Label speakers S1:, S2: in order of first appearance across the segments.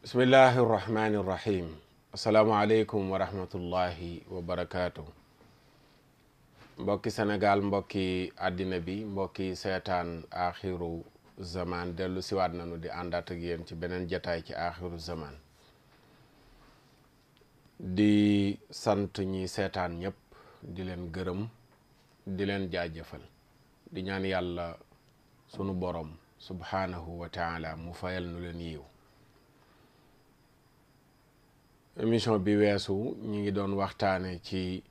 S1: bismillahi irrahmani irrahim asalaamualeykum wa rahmatullahi wa barakaatu. mbokki Sénégal, mbokki àddina bi, mbokki seetaan axiru zaman dellu siwaat nanu di àndaat ak yéen ci beneen jataay ci axiru zaman di sant ñi seetaan ñëpp, di leen gërëm, di leen jaajëfal, di ñaan yàlla sunu borom subhanahu wa taala mu fayal nu leen yiw. émission bi weesu ñi ngi doon waxtaane ci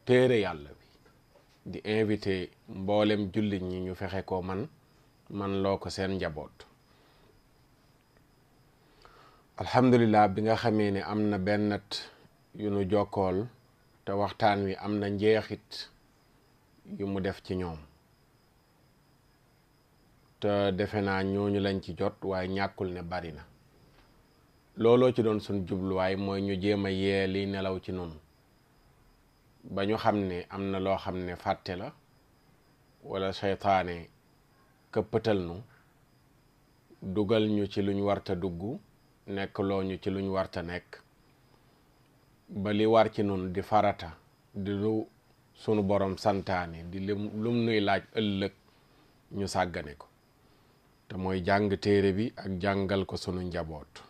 S1: téere yàlla bi, di invité mboolem jullit ñi ñu fexe ko man loo ko seen njaboot. alhamdulillah bi nga xamee ne am na bennat yu nu jokkool te waxtaan wi am na njeexit yu mu def ci ñoom, te defe naa ñooñu lañ ci jot, waaye ñàkkul ne bari na. looloo ci doon suñ jubluwaay mooy ñu jéem a yee liy nelaw ci noonu ba ñu xam ne am na loo xam ne fàtte la wala seytaane këppatal nu dugal ñu ci luñ warta dugg, nekk loo ñu ci luñ warta nekk, ba li war ci noonu di farata, di lu sunu borom santaane, di lum nuy laaj ëllëg ñu sàggane ko, te mooy jàng téere bi ak jàngal ko sunu njaboot.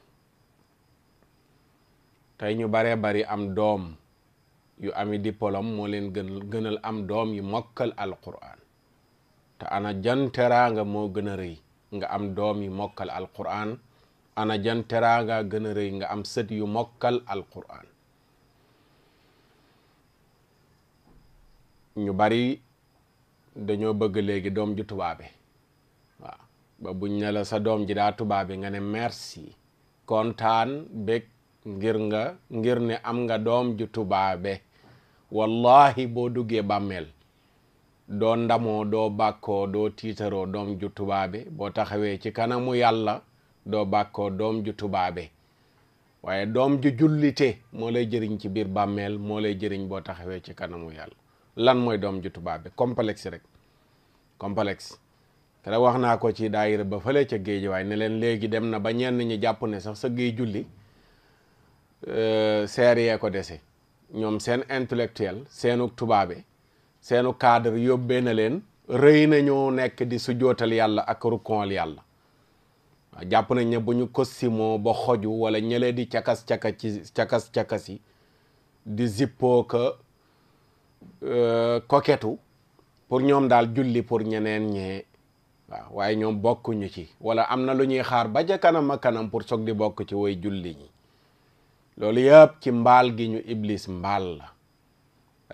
S1: tey ñu baree bari am doom yu ami diplôme moo leen gënal am doom yu mokkal alquran, te ana jan teraanga moo gën a rëy nga am doom yu mokkal alquran, ana jan teraanga gën a rëy nga am sët yu mokkal alquran. ñu bari dañoo bëgg léegi doom ju tubaabe, waaw, ba buñ ne la sa doom ji daa tubaabe nga ne merci, kontaan bég ngir ne am nga doom ju tubaabe. wallahi boo duggee bàmmeel doo ndamoo, doo bàkkoo, doo tiitaroo doom ju tubaabe. boo taxawee ci kanamu yàlla doo bàkkoo doom ju tubaabe, waaye doom ju jullite moo lay jëriñ ci biir bàmmeel, moo lay jëriñ boo taxawee ci kanamu yàlla. lan mooy doom ju tubaabe? complexe rek, complexe. kere wax naa ko ci daayira ba fële ca géej, waaye ne leen léegi dem na ba ñenn ñi jàpp ne sax sa géej julli seer yee ko dese. ñoom seen intellectuel, seenu tubaabe, seenu cadre yóbbee na leen rëy nañoo nekk di sujootal yàlla ak rukkool yàlla. waaw, jàpp nañ ne bu ñu kosimoo ba xoju wala ñëlee di cakas yi di zippoo ka koketu pour ñoom daal julli pour ñeneen ñee. waaw, waaye ñoom bokkuñu ci, wala am na lu ñuy xaar ba ca kanam a kanam pour soog di bokk ci way julli ñi. loolu yëpp ci mbaal gi ñu iblis mbaal la.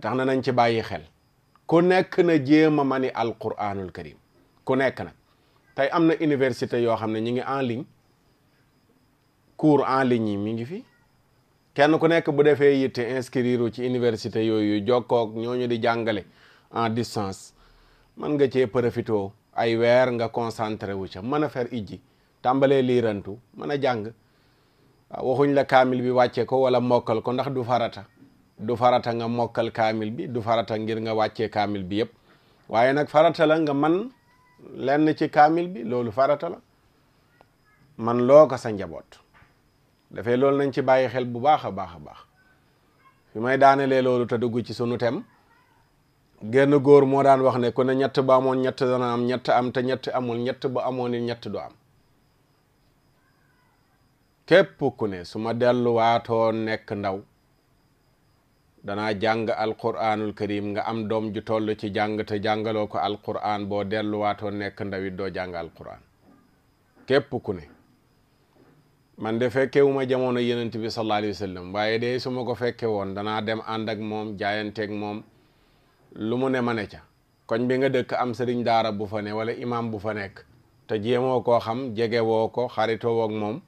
S1: tax na nañ ci bàyyi xel. ku nekk na jéem a mani alquranul karim, ku nekk nag. tey am na université yoo xam ne ñi ngi en ligne, cours en ligne yi mi ngi fi. kenn ku nekk bu defee yitte inscrire ci université yooyu jokkoog ñooñu di jàngale en distance, mën nga cee profité ay weer nga concentré wu ca, mën a fer ijji, tàmbalee liirantu, mën a jàng. waxuñ la kaamil bi wàcce ko wala mokkal ko, ndax du farata nga mokkal kaamil bi, du farata ngir nga wàccee kaamil bi yëpp, waaye nag farata la nga man lenn ci kaamil bi, loolu farata la. man loo ko sa njaboot. dafay loolu nañ ci bàyyi xel bu baax a baax a baax. fi may daanelee loolu te dugg ci sunu tem, genn góor moo daan wax ne ku ne ñett ba amoon ñett dana am, ñett am te ñett amul, ñett ba amoon ni ñett du am. képp ku ne su ma delluwaatoo nekk ndaw danaa jàng alquranul karim, nga am doom ju toll ci jàng te jàngaloo ko alquran, boo delluwaatoo nekk ndaw it doo jàng alquran. képp ku ne. man de fekkewuma jamono yenent bi sallallahu alayhi wa sallam, waaye de su ma ko fekke woon danaa dem ànd ak moom, jaayanteeg moom, lu mu ne ma ne ca. koñ bi nga dëkk am sëriñ daara bu fa ne wala imam bu fa nekk, te jéemoo koo xam, jege woo ko, xaritoo ak moom,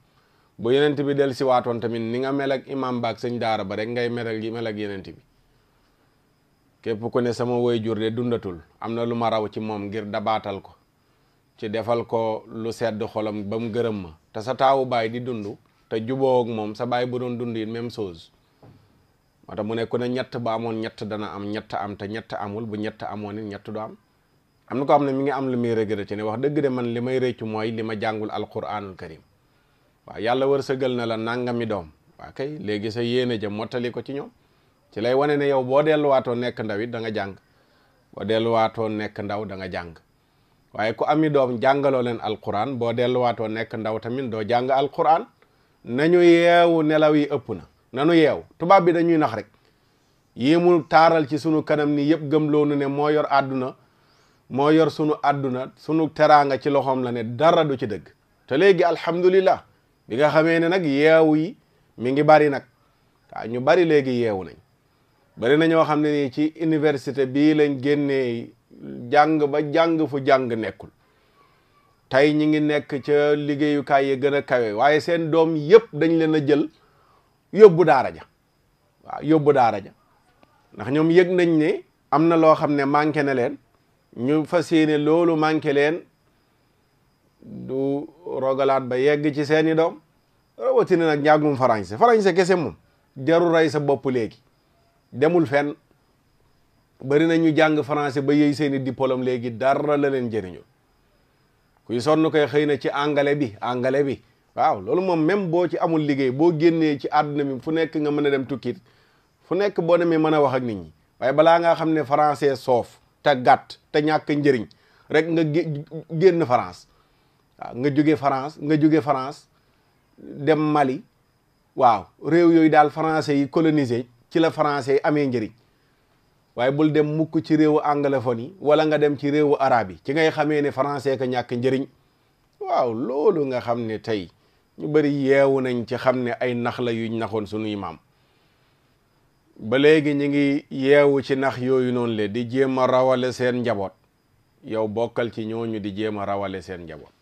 S1: bu yenent bi del si waatoon tamit ni nga mel ak imam baak sëñ daara ba rek ngay mel ak yenent bi. képp ku ne sama waajur de dundatul, am na lu ma raw ci moom ngir dabaatal ko, ci defal ko lu sedd xolam ba mu gërëm ma. te sa taawu baay di dund te juboo ak moom, sa baay bu doon dund it même chose. moo tax mu ne ku ne ñett ba amoon ñett dana am, ñett am te ñett amul, bu ñett amoon it ñett du am. am na ko xam ne mi ngi am lu muy regretté ne wax dëgg de man li may réccu mooy li ma jàngul alquranul karim. waaw yàlla wërsëgal na la nangami doom waa kay léegi sa yéene ja mottali ko ci ñoom ci lay wane ne yow boo delluwaatoo nekk ndaw it da nga jàng boo delluwaatoo nekk ndaw da nga jàng waaye ku ami doom jàngaloo leen alquran boo delluwaatoo nekk ndaw tamit doo jàng alquran nañu yeewu nelaw yi ëpp na nanu yeew tubaab bi dañuy nax rek yi mu taaral ci sunu kanam ni yëpp gëm loonu ne moo yor àdduna moo yor sunu àdduna sunu teraanga ci loxoom la ne dara du ci dëgg te léegi alhamdulillah bi nga xamee ne nag yeewu yi mi ngi bari nag waaw ñu bari léegi yeewu nañ bari na ñoo xam ne nii ci université bii lañ génnee jàng ba jàng fu jàng nekkul tey ñi ngi nekk ca liggéeyukaay yi gën a kawe waaye seen doom yëpp dañ leen a jël yóbbu daara ja waaw yóbbu daara ja ndax ñoom yëg nañ ne am na loo xam ne manqué na leen ñu fas yéene loolu manqué leen du rogalaat ba yegg ci seeni doom rawatina nag njàngum français kese moom jarul rey sa bopp léegi demul fenn bari na ñu jàng français ba yëy seeni diplôme léegi dara la leen jëriñu kuy sonn koy xëy na ci anglais bi waaw loolu moom même boo ci amul liggéey boo génnee ci àdduna mi fu nekk nga mën a dem tukkit fu nekk boo demee mën a wax ak nit ñi waaye balaa nga xam ne français soof te gàtt te ñàkk njëriñ rek nga génn France waaw nga jóge France dem Mali waaw réew yooyu daal français yi colonisé ci la français yi amee njëriñ waaye bul dem mukk ci réewu anglophone yi wala nga dem ci réewu arabe yi ci ngay xamee ne français ka ñàkk njëriñ waaw loolu nga xam ne tey ñu bari yeewu nañ ci xam ne ay nax la yuñ naxoon sunuy maam ba léegi ñu ngi yeewu ci nax yooyu noonu le di jéem a rawale seen njaboot yow bokkal ci ñooñu di jéem a rawale seen njaboot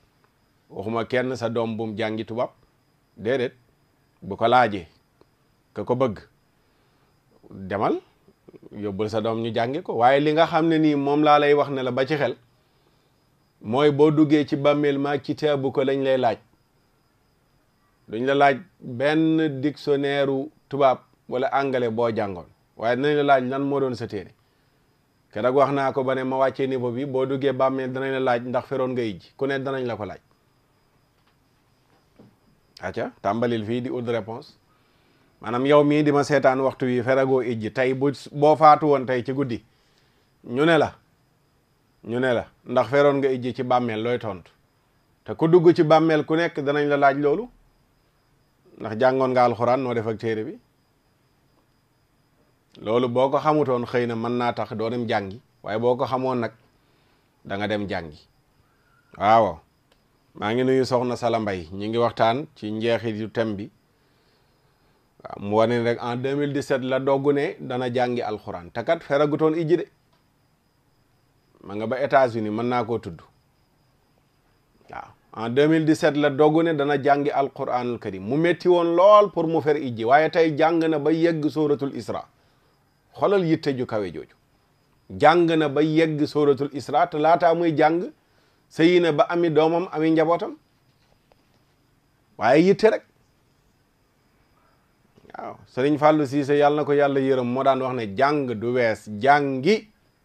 S1: waxuma kenn sa doom bum jàngi tubaab déedéet bu ko laajee ka ko bëgg demal yóbbul sa doom ñu jàngi ko waaye li nga xam ne nii moom laa lay wax ne la ba ci xel mooy boo duggee ci bàmmeel maa kitaabu ko lañ lay laaj duñ la laaj benn dictionnaire tubaab wala anglais boo jàngoon waaye dinañ la laaj lan moo doon sa téere keroog wax naa ko ba ne ma wàccee niveau bi boo duggee bàmmeel danañ la laaj ndax feroon nga ijji ku ne danañ la ko laaj acca tàmbalil fii di ut réponse maanaam yow mii di ma seetaan waxtu wi feragoo ijji tey boo faatu woon tey ci guddi ñu ne la ndax feroon nga ijji ci bàmmeel looy tontu te ku dugg ci bàmmeel ku nekk danañ la laaj loolu ndax jàngoon nga alxuraan noo def ak téere bi loolu boo ko xamutoon xëy na mën naa tax doo dem jàngi waaye boo ko xamoon nag da nga dem jàngi waaw maa ngi nuyu soxna Sala Mbay ñi ngi waxtaan ci njeexit yu tem bi waaw mu wane rek en 2017 la doggu ne dana jàngi alxuraan te kat feragutoon ijji de ma nga ba États-Unis mën naa koo tudd waaw en 2017 la doggu ne dana jàngi alquranul karim mu metti woon lool pour mu fer ijji waaye tey jàng na ba yegg suratul isra xolal yitte ju kawe jooju jàng na ba yegg suratul isra te laataa muy jàng sëyi na ba ami doomam ami njabootam waaye yitte rek waaw sëriñ Fallou Cissé yàlla na ko yàlla yërëm moo daan wax ne jàng du wees jàngi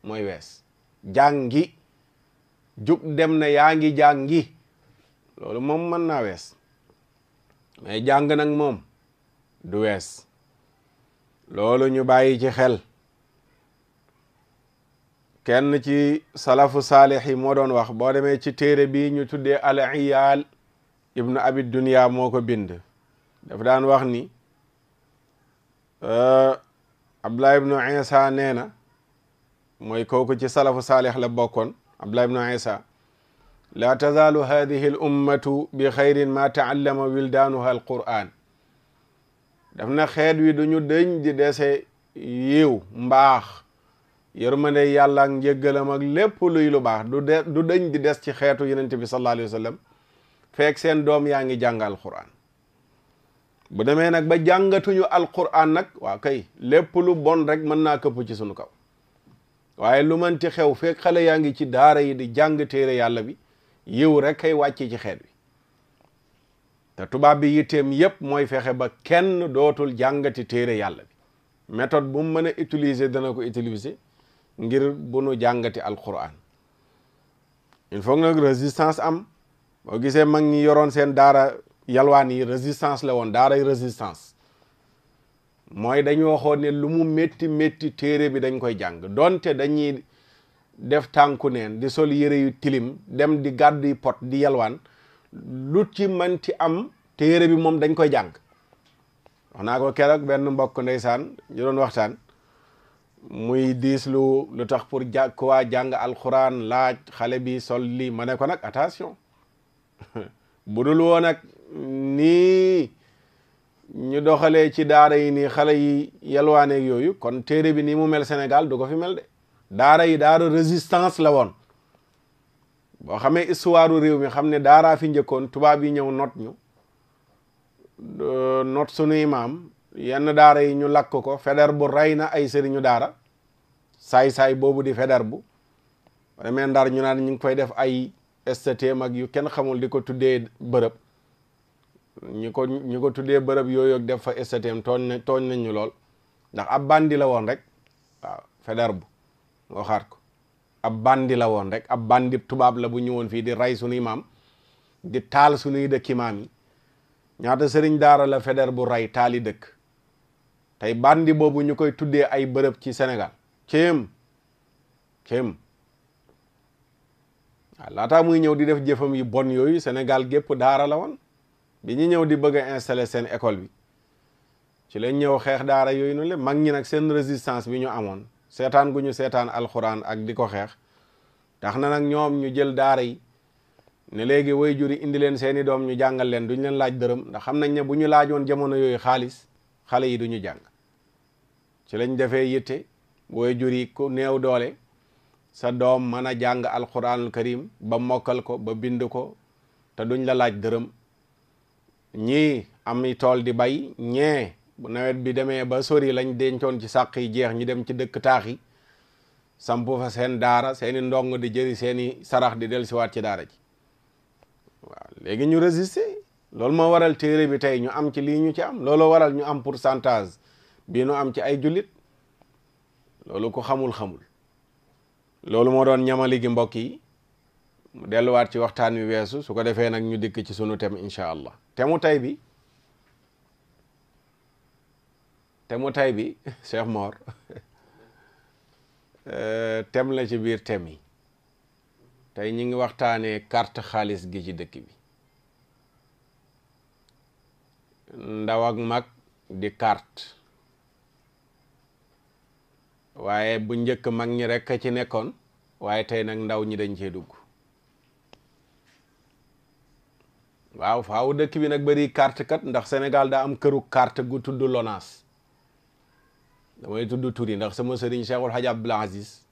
S1: mooy wees jàngi jug dem na yaa ngi jàngi loolu moom mën naa wees mais jàng nag moom du wees loolu ñu bàyyi ci xel kenn ci salafu saalih yi moo doon wax boo demee ci téere bi ñu tuddee al iyaal ibnu abi dunya moo ko bind dafa daan wax ni Abdullah ibnu Isa nee na mooy kooku ci salafu saalih la bokkoon Abdullah ibnu Isa la tazaalu hadihi al ummatu bi xayrin ma taallama wildaanuha al quran daf na xeet wi duñu dëñ di dese yiw mbaax yërmande yàlla ak njëggalam ak lépp luy lu baax du dëñ di des ci xeetu yonent bi sallallahu alayhi wa sallam feek seen doom yaa ngi jàng alquran bu demee nag ba jàngatuñu alquran nag waa kay lépp lu bon rek mën naa këpp ci sunu kaw waaye lu mënti xew feek xale yaa ngi ci daara yi di jàng téere yàlla bi yiw rek kay wàcc ci xeet wi te tubaab bi yitteem yépp mooy fexe ba kenn dootul jàngati téere yàlla bi méthode bu mu mën a utiliser dana ko utiliser ngir bu nu jàngati alquran il faut nag résistance am boo gisee mag ñi yoroon seen daara yalwaan yi résistance la woon, daaray résistance mooy dañu waxoon ne lu mu métti métti téere bi dañ koy jàng, donte dañuy def tànku neen di sol yére yu tilim dem di gàddu yi pot di yalwaan, lu ci manti am téere bi moom dañ koy jàng. wax naa ko keroog benn mbokk ndeysaan ñu doon waxtaan muy diis lu tax pour ku waa jàng alxuraan laaj xale bi sol lii, ma ne ko nag attention budul woon ak nii ñu doxalee ci daara yi nii xale yi yalwaaneeg yooyu, kon téere bi nii mu mel Sénégal du ko fi mel de. daara yi daara résistance la woon, boo xamee histoire réew mi xam ne daaraa fi njëkkoon, tubaab yi ñëw not ñu, not sunuy maam, yenn daara yi ñu lakk ko. Faidherbe bu rey na ay sëriñu daara, saay-saay boobu di Faidherbe bu demee Ndar ñu naan ñu ngi koy def ay STM ak yu kenn xamul di ko tuddee bërëb, ñu ko tuddee bërëb yooyu ak def fa STM tooñ nañ ñu lool, ndax ab bandi la woon rek. waaw Faidherbe bu nga xaar ko, ab bandi la woon rek, ab bandi tubaab la bu ñëwoon fii di rey sunuy maam, di taal sunuy dëkki maam yi. ñaata sëriñ daara la Faidherbe bu rey taali dëkk, tey bandi boobu ñu koy tuddee ay bërëb ci Sénégal. céem waaw laataa muy ñëw di def jëfam yu bon yooyu, Sénégal gépp daara la woon. bi ñu ñëw di bëgg a installer seen école bi, ci lañ ñëw xeex daara yooyu noonu le mag ñi nag seen résistance bi ñu amoon, seetaan gu ñu seetaan alxuraan ak di ko xeex, tax na nag ñoom ñu jël daara yi ne léegi way juri indi leen seeni doom ñu jàngal leen, duñ leen laaj dërëm, ndax xam nañ ne bu ñu laajoon jamono yooyu xaalis, xale yi duñu jàng. ci lañ defee yitte way juri ku néew doole sa doom mën a jàng alxuraanul karim ba mokkal ko ba bind ko te duñ la laaj dërëm. ñii am tool di bay, ñee bu nawet bi demee ba sori lañ dencoon ci sàq yi jeex, ñi dem ci dëkk taax yi sampu fa seen daara, seeni ndong di jëri seeni sarax di dellusiwaat ci daara ji. waaw léegi ñu résister, loolu moo waral téere bi tey ñu am ci lii ñu ci am, loolu waral ñu am pourcentage bii nu am ci ay jullit. loolu ko xamul loolu moo doon ñamali gi mbokk yi, mu delluwaat ci waxtaan wi weesu, su ko defee nag ñu dikk ci sunu thème incha allah. thème bi Cheikh Mor thème la ci biir thème yi. tey ñu ngi waxtaanee carte xaalis gi ci dëkk bi. ndaw ak mag di carte, waaye bu njëkk mag ñi rek a ci nekkoon, waaye tey nag ndaw ñi dañ cee dugg. waaw faaw dëkk bi nag bari carte kat, ndax Sénégal daa am këru carte gu tudd Lonaas. damay tudd tur yi ndax sama sëriñ Cheikhul Hadj Abdoul Aziz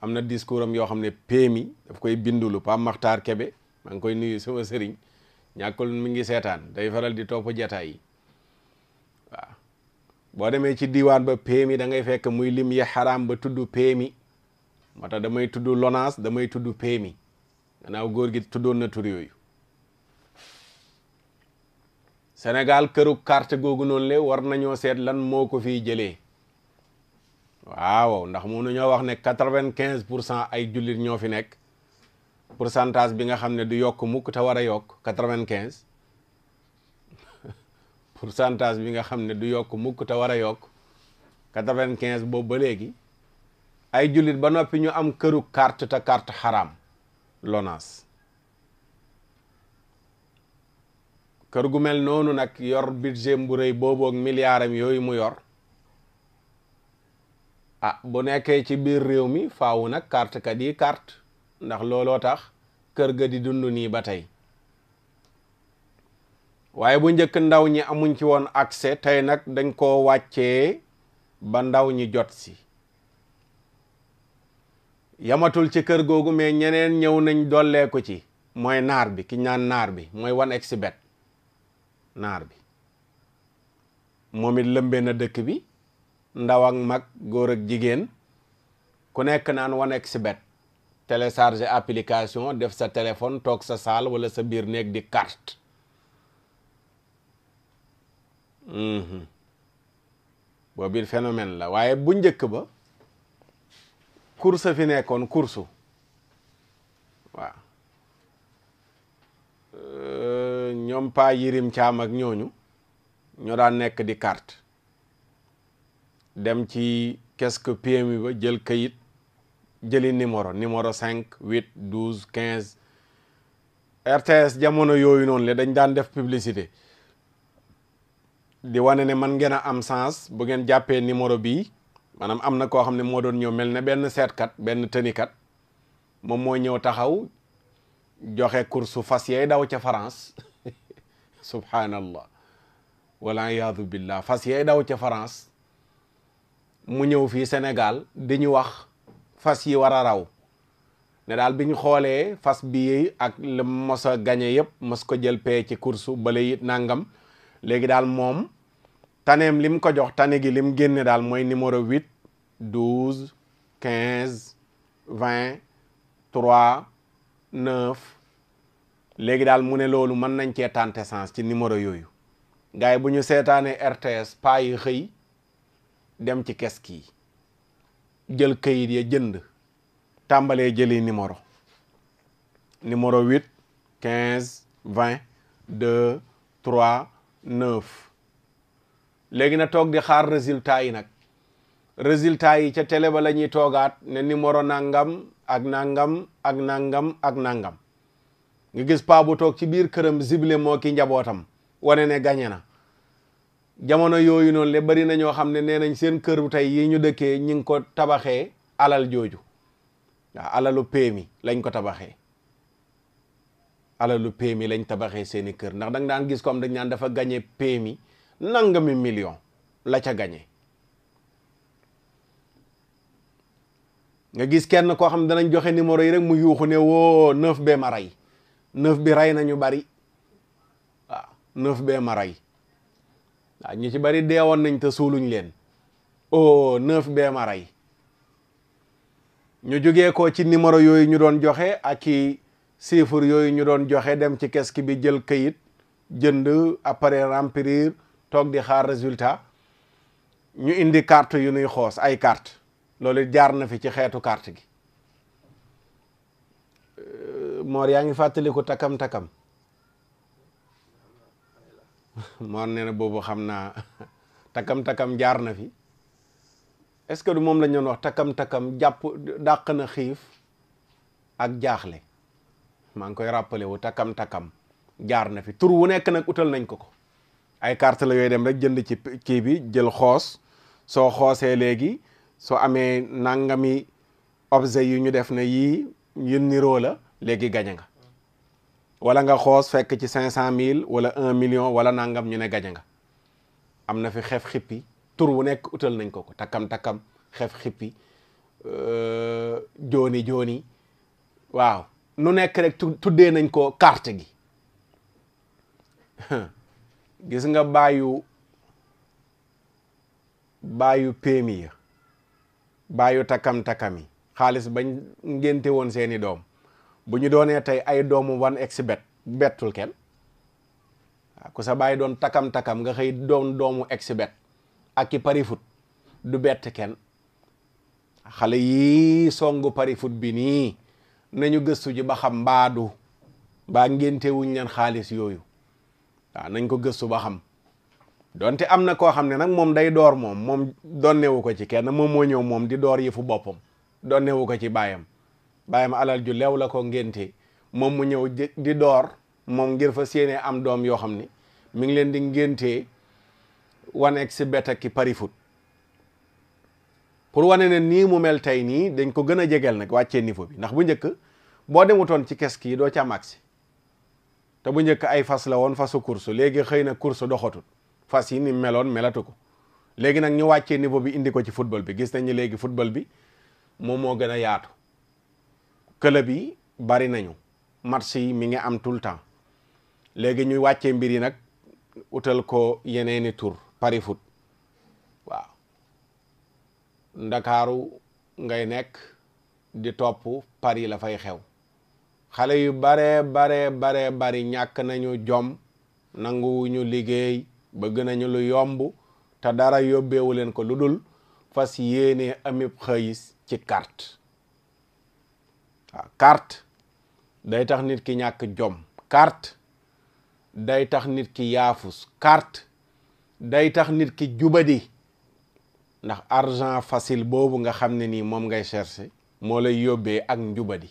S1: am na discours am yoo xam ne PMI daf koy bindulu, Pape Makhtar Kebe maa ngi koy nuyu sama sëriñ, ñàkkul mi ngi seetaan, day faral di topp jataay yi. waaw boo demee ci diwaan ba PMI da ngay fekk muy lim yi xaraam ba tudd PMI, moo tax damay tudd Lonaas, damay tudd PMI, gannaaw góor gi tuddoon na tur yooyu. Sénégal këru carte googu noonu le war nañoo seet lan moo ko fiy jëlee. waaw ndax mënu ñoo wax ne 95% ay jullit ñoo fi nekk, pourcentage bi nga xam ne du yokk mukk te war a yokk 95 pourcentage bi nga xam ne du yokk mukk te war a yokk 95 boobu ba léegi ay jullit ba noppi ñu am këru carte te carte xaraam Lonaas. kër gu mel noonu nag yor budget bu rëy boobu ak milliardam yooyu mu yor, bu nekkee ci biir réew mi faawu nag carte kat yi carte, ndax looloo tax kër ga di dund nii ba tey. waaye bu njëkk ndaw ñi amuñ ci woon accès, tey nag dañ koo wàccee ba ndaw ñi jot si. yamatul ci kër googu mais ñeneen ñëw nañ dollee ko ci, mooy naar bi, ki ñaan naar bi mooy 1xBet. naar bi moom it lëmbee na dëkk bi, ndaw ak mag, góor ak jigéen ku nekk naan 1xBet. télécharger application, def sa téléphone, toog sa saal wala sa biir néeg di carte. boobu it phénomène la. waaye bu njëkk ba course fi nekkoon, course. waaw ñoom pa Yirim Caam ak ñooñu ñoo daan nekk di carte dem ci kesku PMI ba jël kayit jëli numéro 5 8 12 15 RTS jamono yooyu noonu le dañ daan def publicité di wane ne man ngeen a am sens bu ngeen jàppee numéro bii maanaam am na koo xam ne moo doon ñëw mel ne benn seetkat benn tënikat moom moo ñëw taxaw joxe course fas yay daw ca France subhanallah wala iyaadu billah fas yay daw ca France mu ñëw fii Sénégal di ñu wax fas yi war a raw ne daal bi ñu xoolee fas bi ak li mos a gañe yëpp mos ko jël pee ci course bale it nangam léegi daal moom taneem lim ko jox tane gi lim génne daal mooy numéro 8 12 15 20 3 9 léegi daal mu ne loolu mën nañ cee tenter sens ci numéro yooyu gars yi bu ñu seetaanee RTS paa yi xëy dem ci kees yi jël kayit ya jënd tàmbalee jëli numéro 8 15 20 2 3 9 léegi na toog di xaar résultat yi nag résultat yi ca télé ba la ñuy toogaat ne numéro nangam ak nangam ak nangam ak nangam nga gis paa bu toog ci biir këram zible moo ki njabootam wane ne gañe na jamono yooyu noonu le bari na ñoo xam ne nee nañ seen kër tey yi ñu dëkkee ñi ngi ko tabaxee alal jooju waaw alalu PMI lañ ko tabaxee alalu PMI lañ tabaxee seeni kër ndax danga daan gis comme dañ naan dafa gañe PMI nangami million la ca gañe nga gis kenn koo xam ne danañ joxe numéro yi rek mu yuuxu ne woo 9B ma rey 9 bi rey nañu bari waaw 9B ma rey waaw ñu ci bari deewoon nañ te suuluñ leen oh 9B ma rey ñu jógee ko ci numéro yooyu ñu doon joxe ak i chiffre yooyu ñu doon joxe dem ci kees bi jël kayit jënd après remplir toog di xaar résultat ñu indi carte yu nuy xoos ay carte loolu jaar na fi ci xeetu carte gi Mor yaa ngi fàttaliku takam Mor nee na boobu xam naa takam jaar na fi est-ce que du moom lañ doon wax takam jàpp dàq na xiif ak jaaxle maa ngi koy rappelé wu takam jaar na fi tur wu nekk nag utal nañ ko ay carte la yooyu dem rek jënd ci kii bi jël xoos soo xoosee léegi soo amee nangami objet yu ñu def ne yii yu niroo la léegi gañe nga wala nga xoos fekk ci 500 000 wala 1 million wala nangam ñu ne gañe nga am na fi xef xippi tur wu nekk utal nañ ko takam xef xippi jooni waaw nu nekk rek tuddee nañ ko carte gi gis nga baayu PMI ya baayu takam yi xaalis bañ ngénte woon seeni doom bu ñu doonee tey ay doomu 1xBet bettul kenn waaw ku sa bàyyi doon takam nga xëy doon doomu xBet ak i pari foot du bett kenn xale yii songu pari foot bi nii nañu gëstu ji ba xam mbaa ngénte wuñ leen xaalis yooyu waaw nañ ko gëstu ba xam donte am na koo xam ne nag moom day door moom donnewu ko ci kenn moom moo ñëw moom di door yëfu boppam donnewu ko ci baayam alal ju leew la ko ngénte moom mu ñëw di door moom ngir fa séenee am doom yoo xam ne mi ngi leen di ngéntee 1xBet ak ki pari foot pour wane ne nii mu mel tey nii dañ ko gën a jegeel nag wàccee niveau bi ndax bu njëkk boo demutoon ci kees yi doo ca magsi te bu njëkk ay fas la woon fasu course léegi xëy na course doxatul fas yi ni meloon melatu ko léegi nag ñu wàccee niveau bi indi ko ci football bi gis nañu léegi football bi moom moo gën a yaatu club yi bari nañu match yi mi ngi am tout le temps léegi ñuy wàccee mbir yi nag utal ko yeneeni tur pari foot waaw ndakaaru ngay nekk di topp pari la fay xew xale yu bari ñàkk nañu jom nanguwuñu liggéey bëgg nañu lu yomb te dara yóbbeewu leen ko lu dul fas yéene amib xëyis ci carte waaw carte day tax nit ki ñàkk jom carte day tax nit ki yaafus. Carte day tax nit ki jubadi ndax argent facile boobu nga xam ne nii moom ngay chercher moo lay yóbbee ak njubadi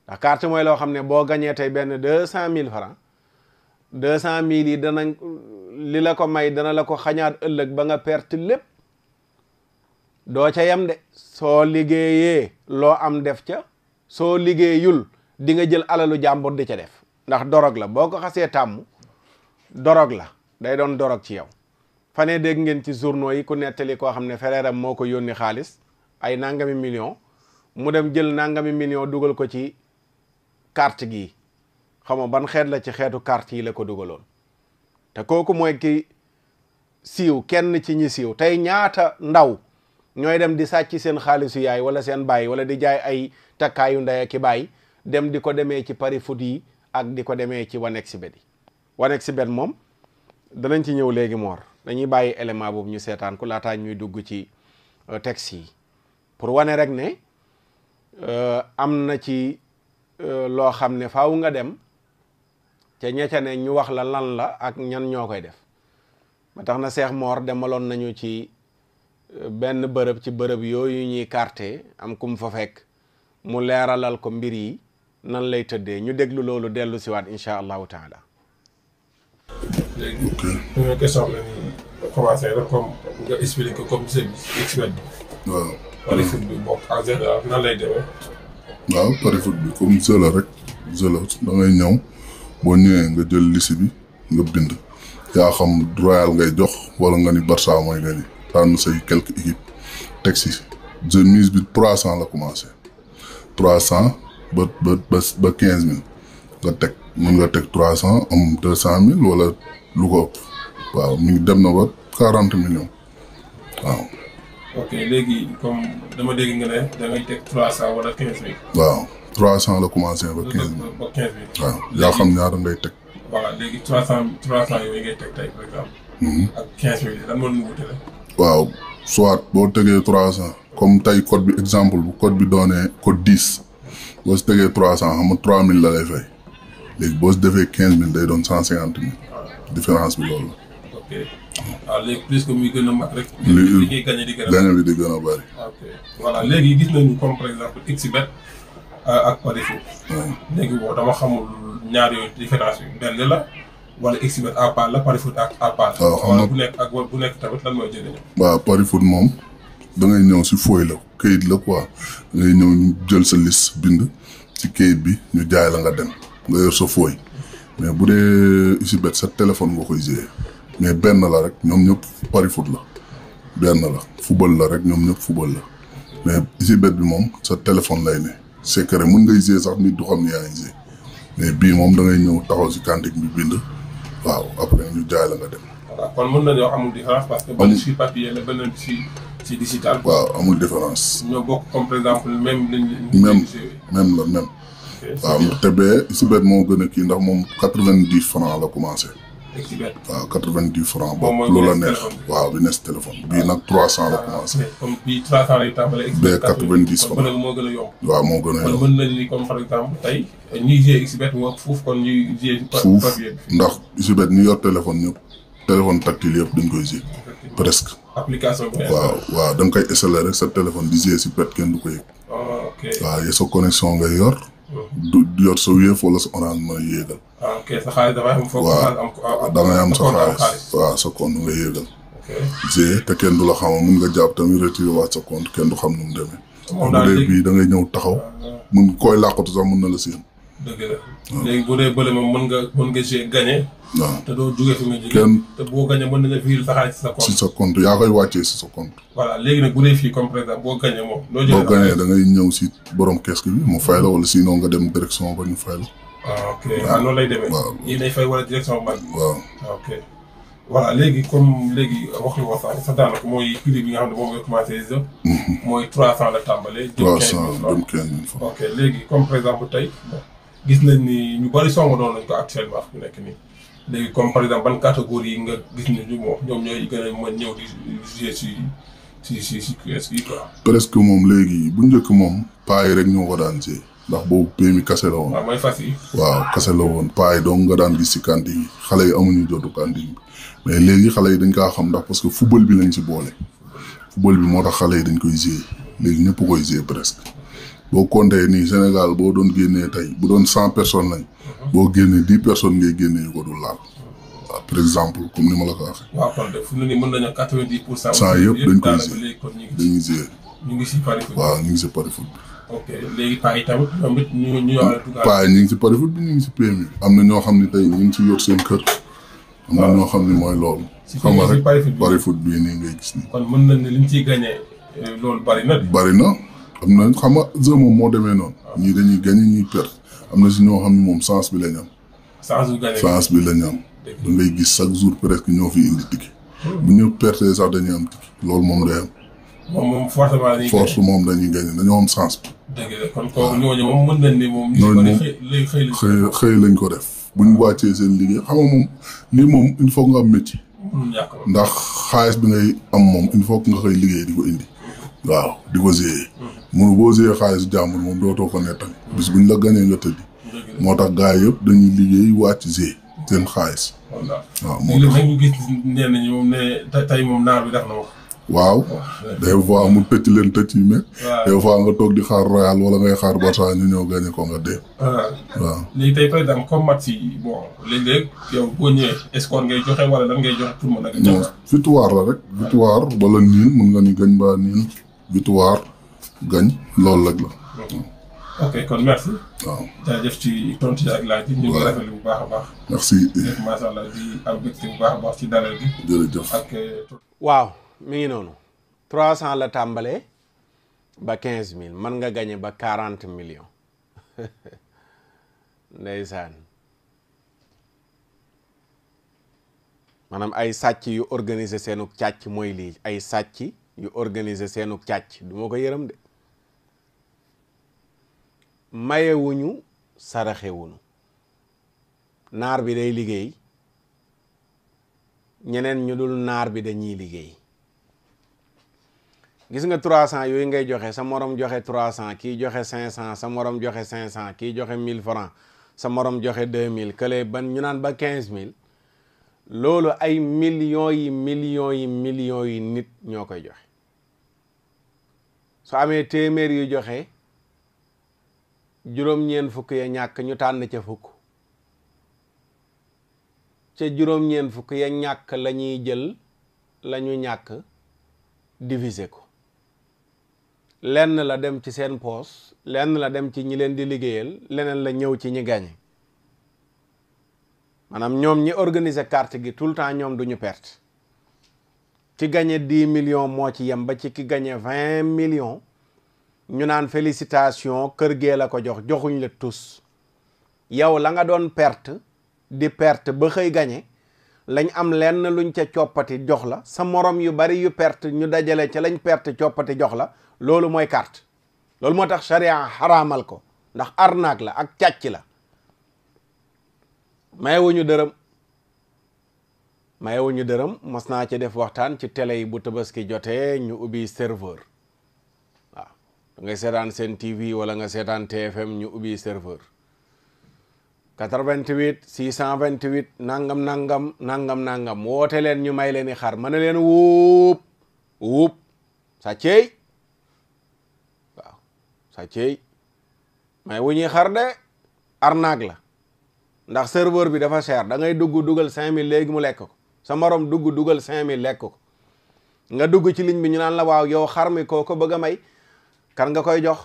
S1: ndax carte mooy loo xam ne boo gañee tey benn 200 000 francs 200 000 yi danañ li la ko may dana la ko xañaat ëllëg ba nga perte lépp doo ca yem de soo liggéeyee loo am def ca soo liggéeyul di nga jël alalu jàmbur di ca def ndax dorog la boo ko xasee tàmm dorog la day doon dorog ci yow. Fanee dégg ngeen ci journaux yi ku nettali koo xam ne frère am moo ko yónni xaalis ay nangami million mu dem jël nangami million dugal ko ci carte gi xam nga ban xeet la ci xeetu carte yi la ko dugaloon te kooku mooy ki siiw kenn ci ñi siiw tey ñaata ndaw ñooy dem di sàcc seen xaalisu yaay wala seen baay wala di jaay ay takkaayu ndey ki baay dem di ko demee ci pari foot yi ak di ko demee ci Wanexbet yi Wanexbet moom danañ ci ñëw léegi moor dañuy bàyyi élément boobu ñu seetaan ko laataa ñuy dugg ci texte yi pour wane rek ne am na ci loo xam ne faaw nga dem ca ñecca ne ñu wax la lan la ak ñan ñoo koy def ba tax na Cheikh Mor demaloon nañu ci benn bërëb ci bërëb yooyu ñuy carte am kum fa fekk mu leeralal ko mbir yi nan lay tëddee ñu déglu loolu dellu siwaat incha allahu taala.
S2: léegi première question la ni commencé rek comme nga expliqué ko comme expert bi.
S3: waaw
S2: pari foot bi bokk en général nan lay demee.
S3: waaw pari foot bi comme jeu la rek jeu la da ngay ñëw boo ñëwee nga jël liste bi nga bind yaa xam Royal ngay jox wala nga ni Barça mooy nga ni tànn say quelques équipes teg si jeu mise bi 300 la commencé 300 ba 15000 nga teg mën nga teg 300 am 200000 wala lu ko ëpp waaw mi ngi dem na ba 40 millions waaw.
S2: ok léegi comme dama dégg nga ne da ngay teg 300 wala 15000.
S3: waaw 300 la commencé ba 15000
S2: ba 15000.
S3: waaw yaa xam ñaata ngay teg.
S2: voilà léegi 300 yooyu ngay teg tey par exemple. ak 15000 lan moo leen wutale.
S3: waaw soit boo tegee 300 comme tey code bi exemple bu code bi doonee code 10 boo si tegee 300 xam nga 3000 la lay fay léegi boo si defee 15000 day doon 150000 différence bi loolu la.
S2: ok waaw léegi plus que muy gën a mag rek.
S3: li
S2: ngay gagné di gën a
S3: gagné bi di gën a bëri.
S2: ok voilà léegi gis nañu comme par exemple Xbet ak pari foot. léegi boo dama xamul ñaar yooyu différence bi benn la wala Xbet à part la pari foot ak à part.
S3: waaw xam nga
S2: bu nekk ak bu nekk tamit lan mooy jëriñam.
S3: waaw pari foot moom da ngay ñëw si fooy la kayit la quoi da ngay ñëw ñu jël sa liste bind ci kayit bi ñu jaay la nga dem nga yor sa fooy mais bu dee Xbet sa téléphone nga koy gérer mais benn la rek ñoom ñëpp pari foot la benn la football la rek ñoom ñëpp football la mais Xbet bi moom sa téléphone lay ne secret mën ngay gérer sax nit du xam ne yaa ngi gérer mais bii moom da ngay ñëw taxaw si kantik bi bind waaw après ñu jaay la nga dem.
S2: voilà kon mën nañoo amul différence parce que. benn ci papier la beneen ci digital.
S3: waaw amul différence.
S2: ñoo bokk comme par exemple même.
S3: même la même. waaw te bee Xbet moo gën a kii ndax moom 90 francs la commencé.
S2: Xbet
S3: waaw 90 francs boobu lu la neex waaw bi nekk téléphone bii nag 300 la commencé.
S2: comme bii 300 lay tàmbalee.
S3: bee 90 francs
S2: kon moo gën a yomb.
S3: waaw moo gën a yomb.
S2: kon mën nañu ni comme par exemple tey ñuy jouer Xbet moo fuuf kon ñuy jouer.
S3: fuuf
S2: papier bi
S3: ndax Xbet ñu yor téléphone ñëpp téléphone tactile yëpp dañ koy jouer presque.
S2: application bi.
S3: waaw da nga koy installer rek sa téléphone di jouer Xbet kenn du ko yëg.
S2: ok
S3: waaw sa connexion ngay yor. du yor sa Wave wala sa Orange mën a yéegal.
S2: ok sa xaalis dafay am foofu.
S3: waaw da ngay am sa xaalis waaw sa compte nga yéegal. ok te kenn du la xam mun nga jàpp tamit retiré waat sa compte kenn du xam nu mu demee. moom daal bu dee bii da ngay ñëw taxaw. mun koy làqatu sax mun na la séen.
S2: dëgg la léegi bu dee bële moom mën nga jouer gagné.
S3: waaw
S2: te doo jógee fi nga jógee.
S3: kenn
S2: te boo gagné mën nañu viré sa xaalis si sa compte.
S3: si sa compte yaa koy wàccee si sa compte.
S2: voilà léegi nag bu dee fii comme par exemple boo gagné moom.
S3: boo gagné da ngay ñëw si borom kees bi mu fay la wala sinon nga dem direction ba ñu fay la.
S2: ok noonu lay demee.
S3: waaw
S2: yii day fay wala direction ban.
S3: waaw
S2: ok voilà léegi comme léegi wax nga wax sax daanaka mooy prix bi nga xam ne moom nga commencé jeu. mooy 300 la tàmbalee.
S3: 300 dem 15000 francs.
S2: ok léegi comme par exemple tey gis nañ ni ñu bari songo doon nañ ko actuellement fi nekk nii léegi comme par exemple ban catégorie nga gis ne ñu moom ñoom ñooy gën a mën ñëw di jouer si QS yi quoi.
S3: presque moom léegi bu njëkk moom paa yi rek ñoo ko daan see ndax boobu PMI kase la woon.
S2: waaw mooy fas yi.
S3: waaw kase la woon paa yi donc nga daan gis si cantine yi xale yi amuñu jotu cantine bi mais léegi xale yi dañ kaa xam ndax parce que football bi lañ ci boole. football bi moo tax xale yi dañ koy jouer léegi ñëpp koy jouer presque boo compté nii Sénégal boo doon génnee tey bu doon 100 personnes lañ. boo génnee 10 personnes ngay génnee yu ko dul laal. waaw par exemple comme ni ma la ko waxee.
S2: waaw kon de fu mu ne nii mën nañu 90%.
S3: yëpp dañ koy jouer dañuy jouer.
S2: ñu ngi si pari foot.
S3: waaw ñu ngi si pari foot bi.
S2: ok léegi paa yi tamit ñoom it ñu
S3: paa yi ñu ngi si pari foot bi ñu ngi si PMI. am na ñoo xam ne tey ñu ngi si yor seen kër. am na ñoo xam ne mooy loolu. xam nga rek pari foot bii nii ngay gis nii.
S2: kon mën nañ ne liñ ciy gagné loolu bari na.
S3: bari na am na xam nga jeu moom moo demee noonu. ñii dañuy gagné ñuy perte am na si ñoo xam ne moom sens bi lañ am. sens bi lañ am. da ngay gis chaque jour presque ñoo fi indi ticket. bu ñu perte sax dañuy am ticket loolu moom day am.
S2: moom force
S3: moom dañuy gagné dañoo am sens bi.
S2: dëgg la kon kooku ñooñu moom mën nañ ni moom.
S3: xëy lañ ko def. buñ wàccee seen liggéey xam nga moom lii moom il faut nga am métier. ndax xaalis bi ngay am moom il faut que nga xëy liggéey di ko indi. waaw di ko gérer. mënu boo gérer xaalis jàmbur moom dootoo ko nettali. bis buñ la ganee nga tëddi. moo tax gars yëpp dañuy liggéey wàcc gérer seen xaalis. waaw moo tax
S2: ñu gis ñenn ñi moom ne tey moom naar bi def na wax.
S3: waaw des fois mu tëcc leen tëcc yi mais des fois nga toog di xaar Royal wala ngay xaar Barça ñu ñëw gagné ko nga dee. waaw
S2: léegi tey par exemple comme match yi bon léeg-léeg yow boo ñëwee score ngay joxe wala lan ngay joxe pour mën a.
S3: non victoire la rek victoire wala niin mën nga ni gañ ba niin victoire gañ loolu rek la.
S2: ok kon merci.
S3: waaw
S2: jaajëf ci tontu ak laaj yi. ñu ngi rafetlu bu baax a baax.
S3: merci.
S2: macha allah di am mbégte bu baax a baax ci dalal gi.
S3: jërëjëf
S2: ak.
S1: waaw mi ngi noonu 300 la tàmbalee ba 15000 mën nga gagné ba 40 millions ndeysaan maanaam ay sàcc yu organiser seenu càcc mooy lii ay sàcc yu organiser seenu càcc du ma ko yërëm de mayewuñu saraxewuñu naar bi day liggéey ñeneen ñu dul naar bi dañuy liggéey gis nga 300 yooyu ngay joxe sa morom joxe 300 kii joxe 500 sa morom joxe 500 kii joxe 1000 francs sa morom joxe 2000 kële ban ñu naan ba 15000 loolu ay millions yi nit ñoo koy joxe su amee téeméer yu joxe juróom-ñeent fukk ya ñàkk ñu tànn ca fukk ca juróom-ñeent fukk ya ñàkk la ñuy jël la ñu ñàkk diviser ko lenn la dem ci seen poos lenn la dem ci ñi leen di liggéeyal leneen la ñëw ci ñi gagné maanaam ñoom ñi organiser carte gi tout le temps ñoom duñu perte ki gagné 10 millions moo ci yem ba ci ki gagné 20 millions ñu naan félicitation kër gee la ko joxuñ la tous yow la nga doon perte di perte ba xëy gagné lañ am lenn luñ ca coppati jox la sa morom yu bari yu perte ñu dajale ca lañ perte coppati jox la loolu mooy carte loolu moo tax charia xaraamal ko ndax arnaque la ak càcc la mayewuñu dërëm mos naa ci def waxtaan ci télé yi bu tabaski jotee ñu ubbi serveur waaw da ngay seetaan seen TV wala nga seetaan TFM ñu ubbi serveur 88 628 nangam woote leen ñu may leen i xar mën na leen wuup sa ceey waaw sa ceey may wu ñuy xar de arnaque la ndax serveur bi dafa cher da ngay dugal 5000 léegi mu lekk ko sa morom dugal 5000 lekk ko nga dugg ci ligne bi ñu naan la waaw yow xar mi koo ko bëgg a may kan nga koy jox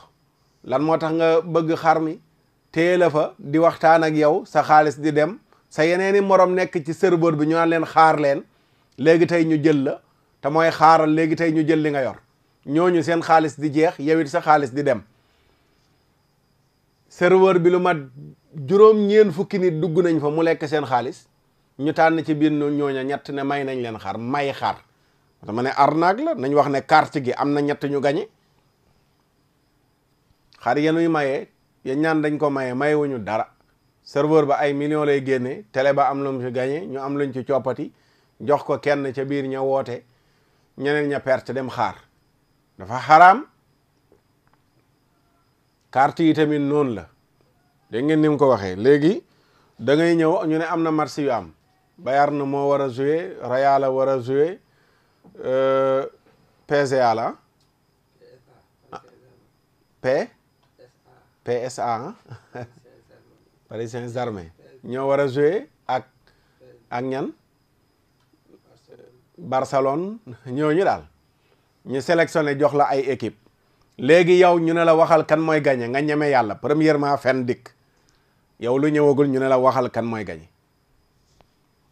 S1: lan moo tax nga bëgg xar mi téye la fa di waxtaan ak yow sa xaalis di dem sa yeneeni morom nekk ci serveur bi ñu naan leen xaar leen léegi tey ñu jël la te mooy xaaral léegi tey ñu jël li nga yor ñooñu seen xaalis di jeex yow it sa xaalis di dem serveur bi lu mat juróom-ñeent fukki nit dugg nañ fa mu lekk seen xaalis ñu tànn ci biir ñooña ñett ne may nañ leen xar may xar dama ne arnaque la nañ wax ne carte gi am na ñett ñu gañe xar yenuy mayee yéen ñaan dañ ko mayewuñu dara serveur ba ay millions lay génne télé ba am lu mu ci gañe ñu am luñ ci coppati jox ko kenn ca biir ña woote ñeneen ña perte dem xaar dafa xaraam carte yi tamit noonu la dégg ngeen ni mu ko waxee léegi da ngay ñëw ñu ne am na match yu am Bayern moo war a jouer Real la war a jouer PSA la PSA Paris Saint-Germain ñoo war a jouer ak ñan Barcelone ñooñu daal ñu sélectionné jox la ay équipe léegi yow ñu ne la waxal kan mooy gagné nga ñeme yàlla premièrement fen dikk yow lu ñëwagul ñu ne la waxal kan mooy gagné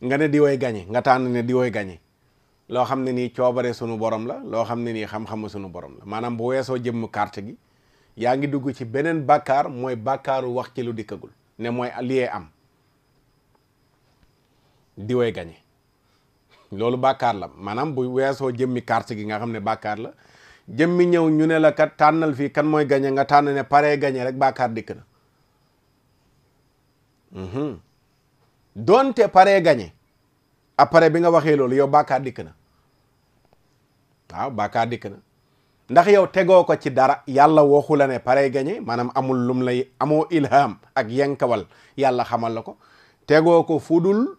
S1: nga ne di woy gagné nga tànn ne di woy gagné loo xam ne nii coobare sunu borom la loo xam ne nii xam-xamu sunu borom la maanaam bu weesoo jëmm carte gi yaa ngi dugg ci beneen bàkkaar mooy bàkkaaru wax ci lu dikkagul ne mooy liyee am di woy gagné loolu bàkkaar la maanaam bu weesoo jëmmi carte gi nga xam ne bàkkaar la jëmmi ñëw ñu ne la kat tànnal fii kan mooy gagné nga tànn ne paree gagné rek bàkkaar dikk na doonte paree gagné après bi nga waxee loolu yow bàkkaar dikk na waaw bàkkaar dikk na ndax yow tegoo ko ci dara yàlla waxu la ne paree gagné maanaam amul lum lay amoo ilham ak yenkawal yàlla xamal la ko tegoo ko fudul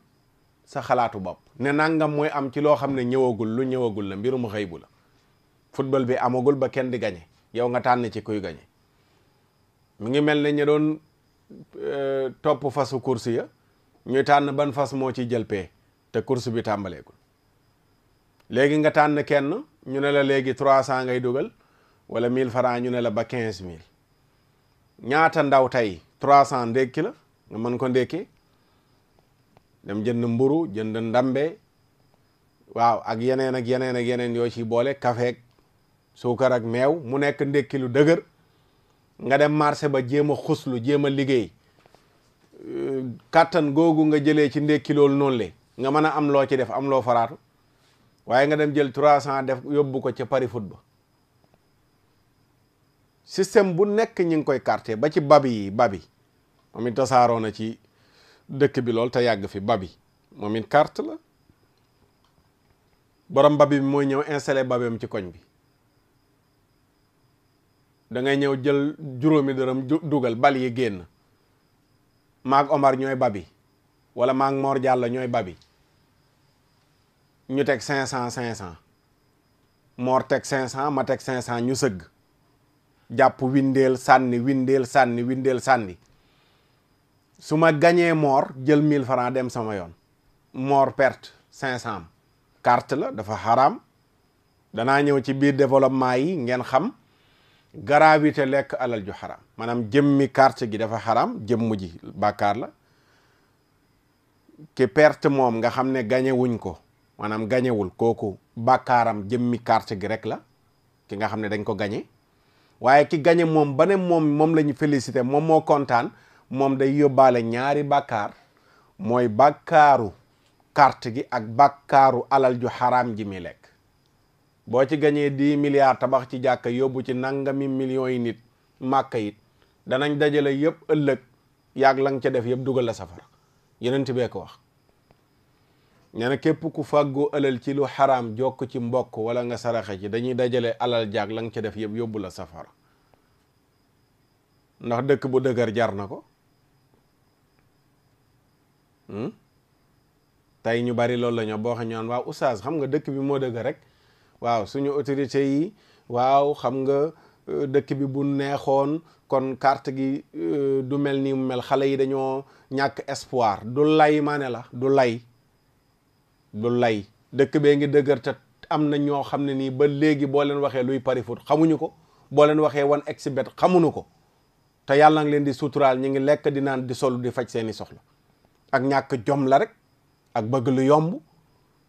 S1: sa xalaatu bopp ne nangam mooy am ci loo xam ne ñëwagul lu ñëwagul la mbirum xëy bu la football bi amagul ba kenn di gagné yow nga tànn ci kuy gagné mu ngi mel ne ñu doon topp fasu course ya ñuy tànn ban fas moo ci jël pee te course bi tàmbaleegul léegi nga tànn kenn ñu ne la léegi 300 ngay dugal wala 1000 francs ñu ne la ba 15000 ñaata ndaw tey 300 ndékki la nga mën ko ndékki dem jënd mburu jënd ndambe waaw ak yeneen ak yeneen ak yeneen yoo ci boole kafeek suukar ak meew mu nekk ndékki lu dëgër nga dem marché ba jéem a xuslu jéem a liggéey kàttan googu nga jëlee ci ndékki loolu noonu le nga mën a am loo ci def am loo faraatu waaye nga dem jël 300 def yóbbu ko ca pari foot ba système bu nekk ñi ngi koy carte ba ci babi moom it tasaaroo na ci dëkk bi lool te yàgg fi babi moom it carte la borom babi bi mooy ñëw installé babam ci koñ bi da ngay ñëw jël juróomi dërëm dugal bal yi génn maag Omar ñooy babi wala maag Mor Diallo ñooy babi ñu teg 500 Mor teg 500 ma teg 500 ñu sëgg jàpp windeel sànni su ma gañee Mor jël 1000 francs dem sama yoon Mor perte 500 carte la dafa xaraam danaa ñëw ci biir développement yi ngeen xam gravité lekk alal ju xaraam maanaam jëmmi carte gi dafa xaraam jëmm ji bàkkaar la ki perte moom nga xam ne gañe wuñ ko maanaam gañewul kooku bàkkaaram jëmmi carte gi rek la ki nga xam ne dañ ko gañe waaye ki gañe moom ba ne moom la ñu félicité moom moo kontaan moom day yóbbaale ñaari bàkkaar mooy bàkkaaru carte gi ak bàkkaaru alal ju xaraam ji mi lekk boo ci gañee 10 milliards tabax ci jàkka yóbbu ci nangami millions yi nit màkka it danañ dajale yëpp ëllëg yàgg la nga ca def yëpp dugal la safara yeneen bee ko wax nee na képp ku fàggoo alal ci lu xaraam jokk ci mbokk wala nga saraxe ci dañuy dajale alal jaag la nga ca def yëpp yóbbu la safara ndax dëkk bu dëgër jar na ko tey ñu bari loolu la ñoo boo xam ñoon waaw oustaz xam nga dëkk bi moo dëgër rek waaw suñu autorité yi waaw xam nga dëkk bi bu neexoon kon carte gi du mel ni mu mel xale yi dañoo ñàkk espoir du lay maa ne la du lay dëkk bee ngi dëgër te am na ñoo xam ne nii ba léegi boo leen waxee luy pari foot xamuñu ko boo leen waxee 1xBet xamuñu ko te yàlla ngi leen di suturaal ñu ngi lekk di naan di solu di faj seeni soxla ak ñàkk jom la rek ak bëgg lu yomb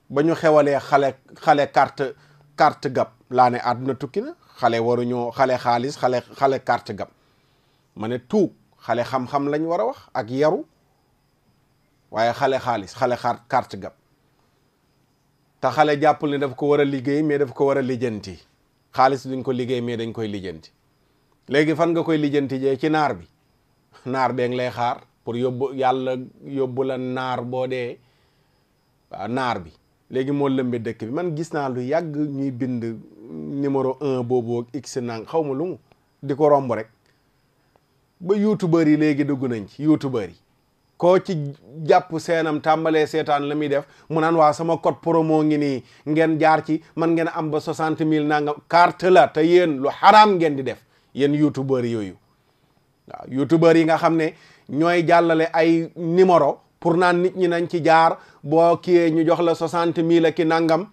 S1: ba ñu xewalee xale carte gab laa ne àdduna tukki na xale waruñoo xale xaalis xale carte gab ma ne tuug xale xam-xam lañ war a wax ak yaru waaye xale xaalis xale carte gab te xale jàppul ne daf ko war a liggéey mais daf ko war a lijjanti xaalis duñ ko liggéey mais dañ koy lijjanti léegi fan nga koy lijjanti jee ci naar bi naar bee ngi lay xaar pour yóbbu la naar boo dee waaw naar bi léegi moo lëmbe dëkk bi man gis naa lu yàgg ñuy bind numéro 1 boobu ak x nang xaw ma lu mu di ko romb rek ba youtubeur yi léegi dugg nañ ci youtubeur yi koo ci jàpp seenam tàmbalee seetaan la muy def mu naan waa sama code promo ngi nii ngeen jaar ci man ngeen am ba 60 000 nangam carte la te yéen lu xaraam ngeen di def yéen youtubeur yooyu waaw youtubeur yi nga xam ne ñooy jàllale ay numéro pour naan nit ñi nañ ci jaar boo kiyee ñu jox la 60 000 ki nangam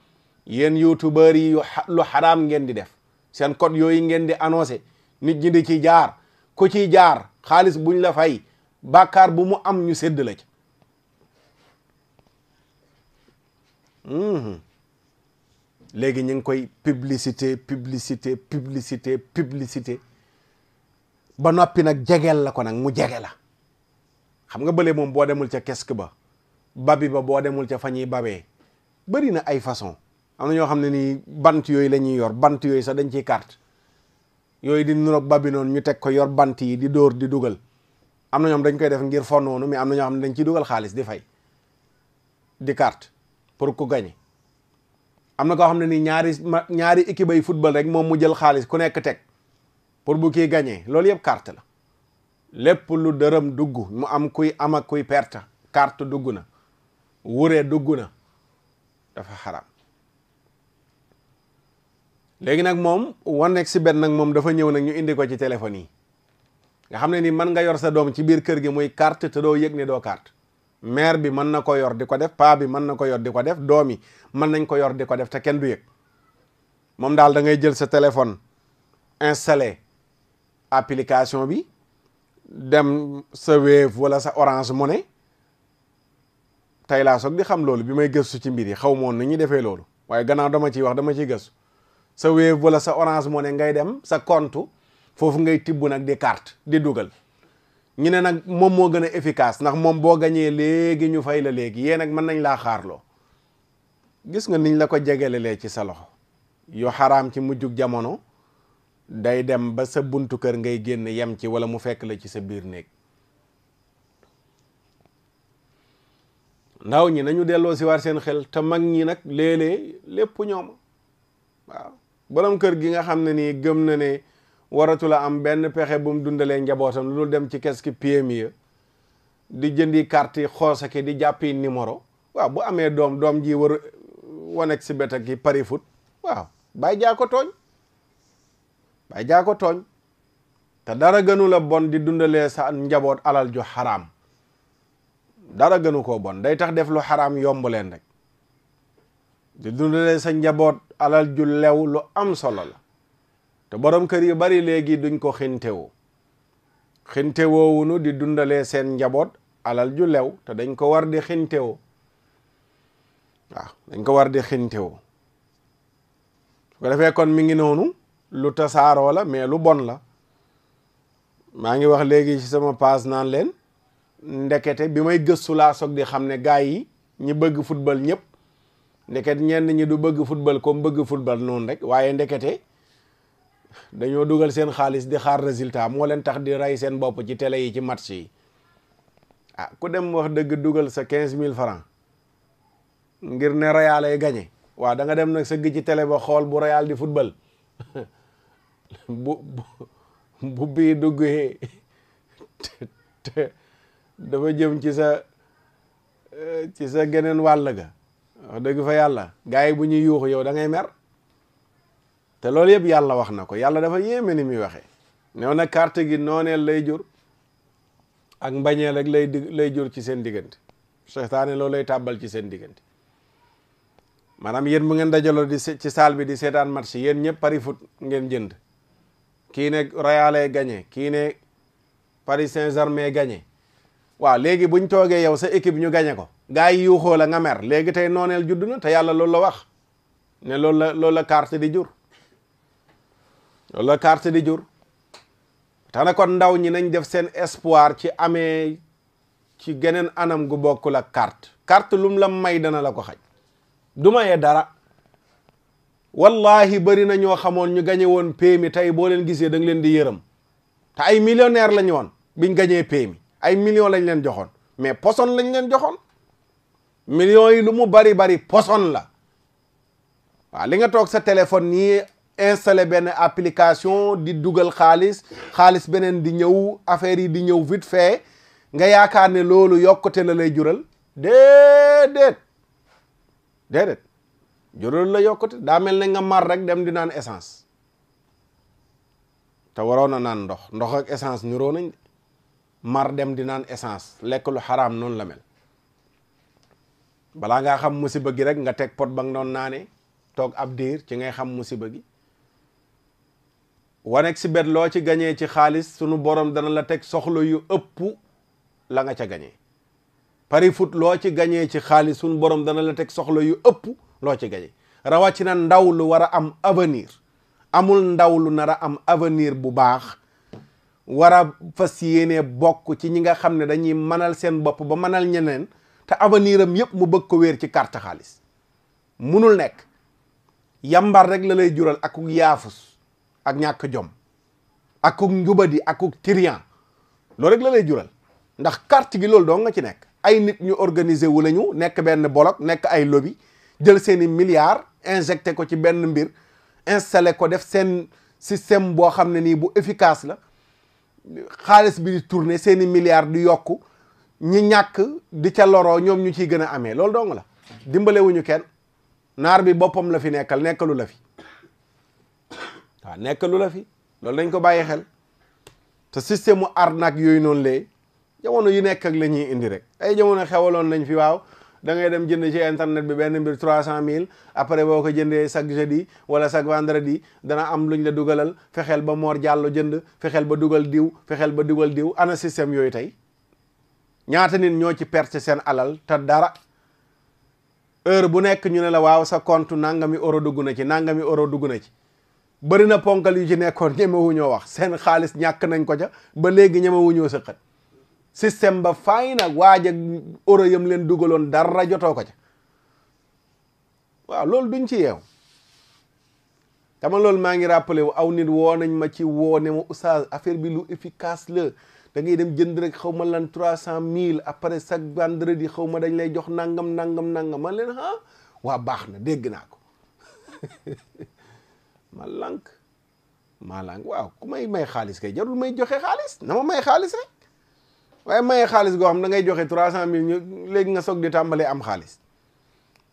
S1: yéen youtubeur yi lu xaraam ngeen di def seen code yooyu ngeen di annoncé nit ñi di ci jaar ku ciy jaar xaalis buñ la fay bàkkaar bu mu am ñu sédd la ci léegi ñu ngi koy publicité ba noppi nag jegeel la ko nag mu jege la xam nga bële moom boo demul ca kesk ba babi ba boo demul ca fa ñuy babee bëri na ay façon am na ñoo xam ne nii bant yooyu la ñuy yor bant yooyu sax dañ ciy carte yooyu di nuroog babi noonu ñu teg ko yor bant yi di dóor di dugal am na ñoom dañ koy def ngir fon noonu mais am na ñoo xam ne dañ ciy dugal xaalis di fay di carte pour ku gagné am na koo xam ne nii ñaari équipe ay football rek moom mu jël xaalis ku nekk teg pour bu kii gagné loolu yëpp carte la lépp lu dërëm dugg mu am kuy am ak kuy perte carte dugg na wuree dugg na dafa xaraam léegi nag moom 1xBet nag moom dafa ñëw nag ñu indi ko ci téléphone yi nga xam ne ni mën nga yor sa doom ci biir kër gi muy carte te doo yëg ne doo carte mère bi mën na ko yor di ko def paa bi mën na ko yor di ko def doom yi mën nañ ko yor di ko def te kenn du yëg moom daal da ngay jël sa téléphone installé application bi dem sa Wave wala sa Orange Money tey laa soog di xam loolu bi may gëstu ci mbir yi xaw moon ni ñuy defee loolu waaye gannaaw dama ciy wax dama ciy gëstu sa Wave wala sa Orange Money ngay dem sa compte foofu ngay tibb nag di carte di dugal ñu ne nag moom moo gën a efficace ndax moom boo gañee léegi ñu fay la léegi yéen nag mën nañ laa xaarloo gis nga niñ la ko jegelelee ci sa loxo yu xaraam ci mujjug jamono day dem ba sa buntu kër ngay génn yem ci wala mu fekk la ci sa biir néeg ndaw ñi nañu delloo si war seen xel te mag ñi nag léeg-léeg lépp ñoom waaw borom kër gi nga xam ne nii gëm na ne waratula am benn pexe bu mu dundalee njabootam lu dem ci keski PMI di jëndi carte yi xoosake di jàppi numéro waaw bu amee doom ji war 1xBet ak pari foot waaw bàyyi jaa ko tooñ te dara gënu la bon di dundalee sa njaboot alal ju xaraam dara gënu koo bon day tax def lu xaraam yomb leen rek di dundalee sa njaboot alal ju lew lu am solo la te borom kër yu bari léegi duñ ko xintewoowunu di dundalee seen njaboot alal ju lew te dañ ko war di xintewoo waaw dañ ko war di xintewoo su ko defee kon mi ngi noonu lu tasaaroo la mais lu bon la maa ngi wax léegi ci sama page naan leen ndekete bi may gëstu laa soog di xam ne gaay yi ñi bëgg football ñëpp ndeket ñenn ñi du bëgg football comme bëgg football noonu rek waaye ndekete dañoo dugal seen xaalis di xaar résultat moo leen tax di rey seen bopp ci télé yi ci match yi ah ku dem wax dëgg dugal sa 15 000 francs ngir ne Real ay gagné waaw da nga dem nag sëgg ci télé ba xool bu Real di football bu bii duggee te dafa jëm ci sa geneen wàll ga wax dëgg fa yàlla gars yi bu ñuy yuuxu yow da ngay mer te loolu yëpp yàlla wax na ko yàlla dafa yéeme ni muy waxee new na carte gi nooneel lay jur ak mbañeel ak lay jur ci seen diggante seytaane loolu lay tàbbal ci seen diggante maanaam yéen bu ngeen dajaloo ci salle bi di seetaan match yéen ñëpp pari foot ngeen jënd kii ne Real ay gagné kii ne Paris Saint-Germain gagné waaw léegi buñ toogee yow sa équipe ñu gagné ko gars yi yuuxoo la nga mer léegi tey nooneel judd na te yàlla loolu la wax ne loolu la carte di jur loolu la carte di jur tax na kon ndaw ñi nañ def seen espoir ci amee ci geneen anam gu bokkul ak carte lum la may dana la ko xaj du mayee dara wallahi bari na ñoo xamoon ñu gañe woon PMI tey boo leen gisee da nga leen di yërëm te ay millionnaire lañu woon biñ gañee PMI ay millions lañ leen joxoon mais poson lañ leen joxoon millions yi lu mu bari poson la waaw li nga toog sa téléphone nii installé benn application di dugal xaalis beneen di ñëw affaire yi di ñëw vite fait nga yaakaar ne loolu yokkute la lay jural déedéet jural la yokkute daa mel ne nga mar rek dem di naan essence te waroon a naan ndox ak essence niroo nañ de mar dem di naan essence lekk lu xaraam noonu la mel balaa ngaa xam musiba gi rek nga teg pot ba nga doon naane toog ab diir ci ngay xam musiba gi wanek si bet loo ci gañee ci xaalis sunu borom dana la teg soxla yu ëpp la nga ca gañee pari foot loo ci gañee ci xaalis sunu borom dana la teg soxla yu ëpp loo ci gañee rawatina ndaw lu war a am avenir amul ndaw lu nar a am avenir bu baax war a fas yéene bokk ci ñi nga xam ne dañuy mënal seen bopp ba mënal ñeneen te avenir am yépp mu bëgg ko wéer ci carte xaalis munul nekk yambar rek la lay jural akuk yaafus ak ñàkk jom akuk njubadi akuk trian loolu rek la lay jural ndax carte gi loolu doo nga ci nekk ay nit ñu organiser wu lañu nekk benn bloc nekk ay lobby jël seeni milliards injecté ko ci benn mbir installé ko def seen système boo xam ne nii bu efficace la xaalis bi di tourner seeni milliards di yokku ñi ñàkk di ca loroo ñoom ñu ciy gën a amee loolu dong la dimbalewuñu kenn naar bi boppam la fi nekkalu la fi waaw nekkalu la fi loolu dañ ko bàyyi xel te système mu arnaque yooyu noonu lee jamono yu nekk ak la ñuy indi rek ay jamono xewaloon nañ fi waaw da ngay dem jënd ci internet bi benn mbir 300 000 après boo ko jëndee chaque jeudi wala chaque vendredi dana am luñ la dugalal fexeel ba Mor Diallo jënd fexeel ba dugal diw ana système yooyu tey ñaata nit ñoo ci perte seen alal te dara heure bu nekk ñu ne la waaw sa compte nangami euro dugg na ci bëri na ponkal yu ci nekkoon ñemewuñoo wax seen xaalis ñàkk nañ ko ca ba léegi ñemewuñoo sëqat système ba fay nag waaj ak euro yam leen dugaloon dara jotoo ko ca waaw loolu duñ ci yeew dama loolu maa ngi rappelé wu aw nit woo nañ ma ci woo ne ma oustaz affaire bi lu efficace la da ngay dem jënd rek xaw ma lan 300 000 après chaque vendredi xaw ma dañ lay jox nangam man leen waa baax na dégg naa ko ma lànk waaw ku may xaalis kay jarul may joxe xaalis na ma may xaalis rek waaye maye xaalis goo xam da ngay joxe 300 000 ñu léegi nga soog di tàmbalee am xaalis